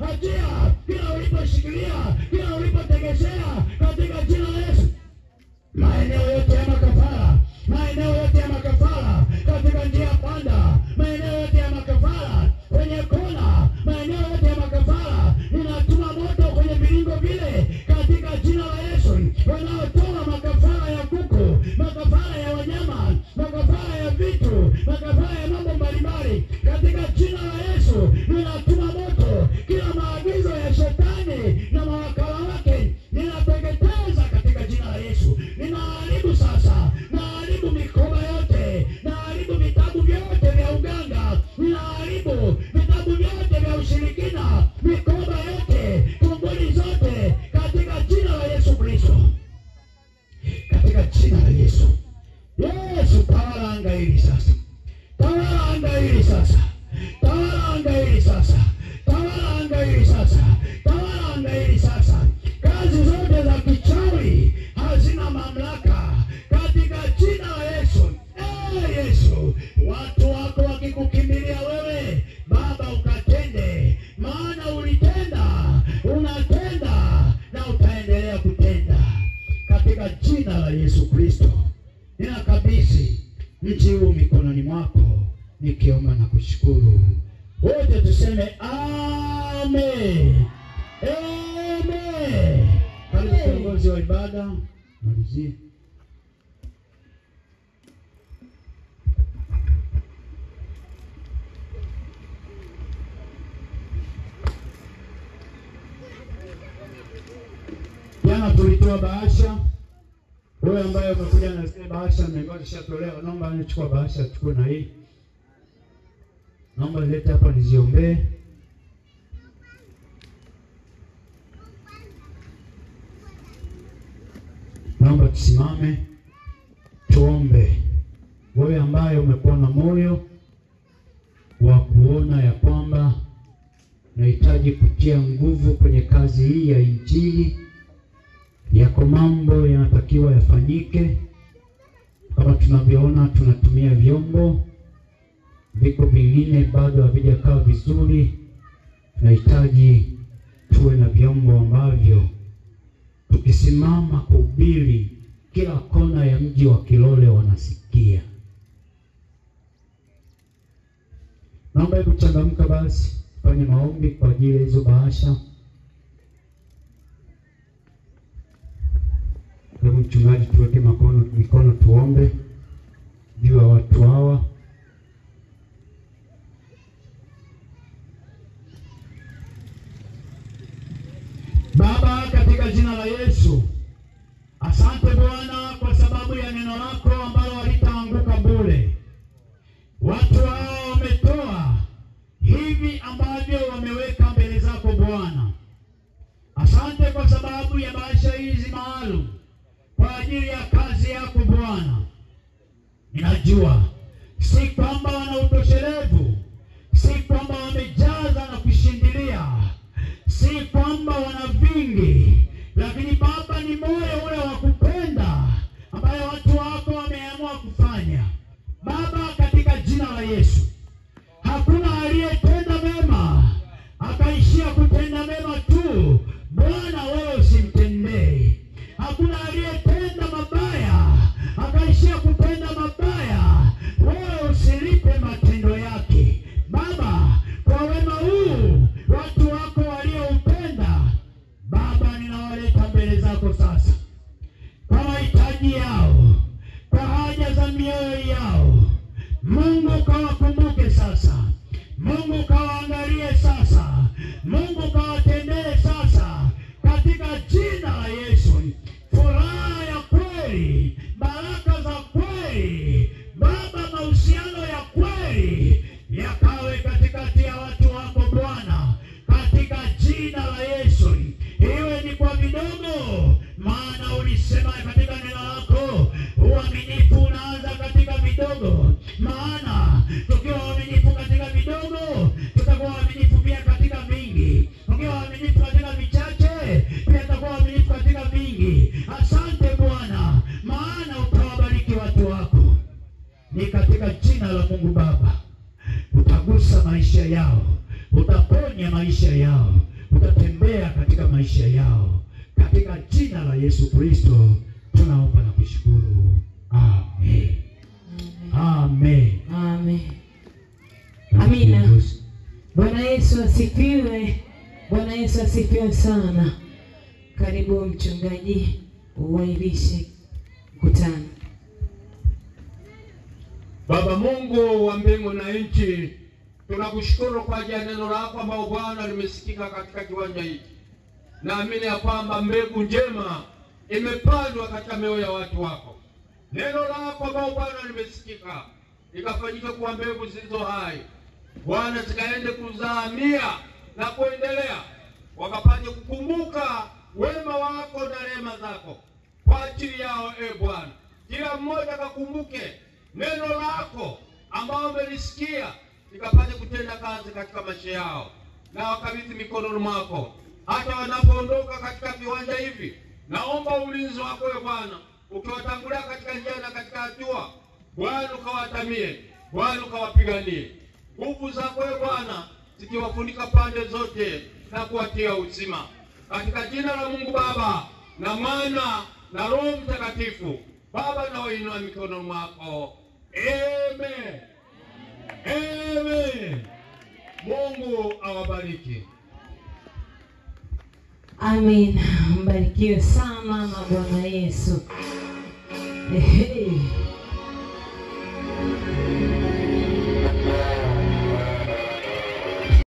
achia kila uliposhikilia, kila ulipotegeshea katika jina la Yesu. Maeneo yote ya makafara, maeneo yote ya makafara katika njia panda, maeneo yote ya makafara kwenye kona, maeneo yote ya makafara, ninatuma moto kwenye vilingo vile katika jina la Yesu. Wanaotoa makafara ya kuku, makafara ya wanyama, makafara ya vitu, makafara ya mambo mbalimbali, katika jina la Yesu ninatuma moto. Kila maagizo ya shetani na mawakala wake ninateketeza katika jina la Yesu. Ninaharibu sasa, naharibu mikoba yote, naharibu vitabu vyote vya uganga, ninaharibu vitabu vyote vya ushirikina, mikoba yote, tunguli zote katika jina la Yesu Kristo, katika jina la Yesu. Yesu, tawala anga hili sasa, tawala anga hili sasa, tawala anga hili sasa, tawala anga hili sasa, tawala anga hili sasa. Kazi zote za kichawi hazina mamlaka katika jina la Yesu. Yesu, watu wako wakikukimbilia wewe Baba, ukatende, maana ulitenda, unatenda na utaendelea kutenda katika jina la Yesu Kristo. Ninakabidhi mji huu mikononi mwako, nikiomba na kushukuru. Wote tuseme amen. Amen. Karibu kiongozi wa ibada, malizie. Jana tulitoa bahasha. Wewe ambaye umekuja na zile bahasha ambazo zishatolewa, naomba nichukue bahasha, chukue na hii. Naomba lete hapa niziombee. Naomba tusimame tuombe. Wewe ambaye umekuwa na moyo wa kuona ya kwamba nahitaji kutia nguvu kwenye kazi hii ya Injili, yako mambo yanatakiwa yafanyike. Kama tunavyoona tunatumia vyombo, viko vingine bado havijakaa vizuri. Tunahitaji Tuwe na vyombo ambavyo tukisimama kuhubiri kila kona ya mji wa Kilole wanasikia. Naomba hebu changamka basi, fanye maombi kwa ajili ya hizo bahasha. Hebu mchungaji, tuweke mikono tuombe juu ya watu hawa. Baba, katika jina la Yesu, asante Bwana kwa sababu ya neno lako ambalo halitaanguka bure. Watu hao wametoa hivi ambavyo wameweka mbele zako Bwana. Asante kwa sababu ya bahasha hizi maalum kwa ajili ya kazi yako Bwana. Ninajua si kwamba wana utoshelevu, si kwamba wamejaza na kushindilia, si kwamba wana vingi, lakini Baba ni moyo ule wa kupenda ambayo watu wako wameamua kufanya. Baba, katika jina la Yesu, hakuna aliyetenda mema akaishia kutenda mema tu. Bwana, wewe usimtendee. Hakuna aliyetenda mabaya akaishia kutenda mabaya, wewe usilipe matendo yake. Baba, kwa wema huu watu wako walioupenda, Baba, ninawaleta mbele zako sasa kwa mahitaji yao, kwa haja za mioyo yao. Mungu kawakumbuke sasa, Mungu kawaangalie sasa, Mungu kawatendee sasa, katika jina la Yesu. Furaha ya kweli, baraka za kweli, Baba, mahusiano ya kweli yakawe katikati ya watu wako Bwana, katika jina la Yesu. Iwe ni kwa vidogo, maana ulisema katika neno lako uaminifu unaanza katika vidogo. Maana tukiwa waaminifu katika vidogo, tutakuwa waaminifu pia katika vingi. Tukiwa waaminifu katika vichache, pia tutakuwa waaminifu katika vingi. Asante Bwana, maana utawabariki watu wako. Ni katika jina la Mungu Baba, utagusa maisha yao, utaponya maisha yao, utatembea katika maisha yao. Katika jina la Yesu Kristo tunaomba na kushukuru. Amen. Amen. Amen. Amina. Bwana Yesu asifiwe. Bwana Yesu asifiwe sana. Karibu mchungaji uwailishe mkutano. Baba Mungu wa mbingu na nchi, tunakushukuru kwa ajili ya neno lako ambalo Bwana limesikika katika kiwanja hiki. Naamini ya kwamba mbegu njema imepandwa katika mioyo ya watu wako. Neno lako ambalo Bwana limesikika likafanyika kuwa mbegu zilizo hai, Bwana, zikaende kuzaa mia na kuendelea, wakapate kukumbuka wema wako na rehema zako kwa ajili yao. E Bwana, kila mmoja akakumbuke neno lako ambao umelisikia likapate kutenda kazi katika maisha yao, na wakabidhi mikononi mwako hata wanapoondoka katika viwanja hivi. Naomba ulinzi wako e Bwana, ukiwatangulia katika njia na katika hatua, Bwana ukawatamie, Bwana ukawapiganie. Nguvu zako e Bwana zikiwafunika pande zote na kuwatia uzima, katika jina la Mungu Baba na Mwana na Roho Mtakatifu. Baba, naoinua mikono mwako. Amen. Amen. Mungu awabariki. Amen. Mbarikiwe sana na Bwana Yesu. Hey.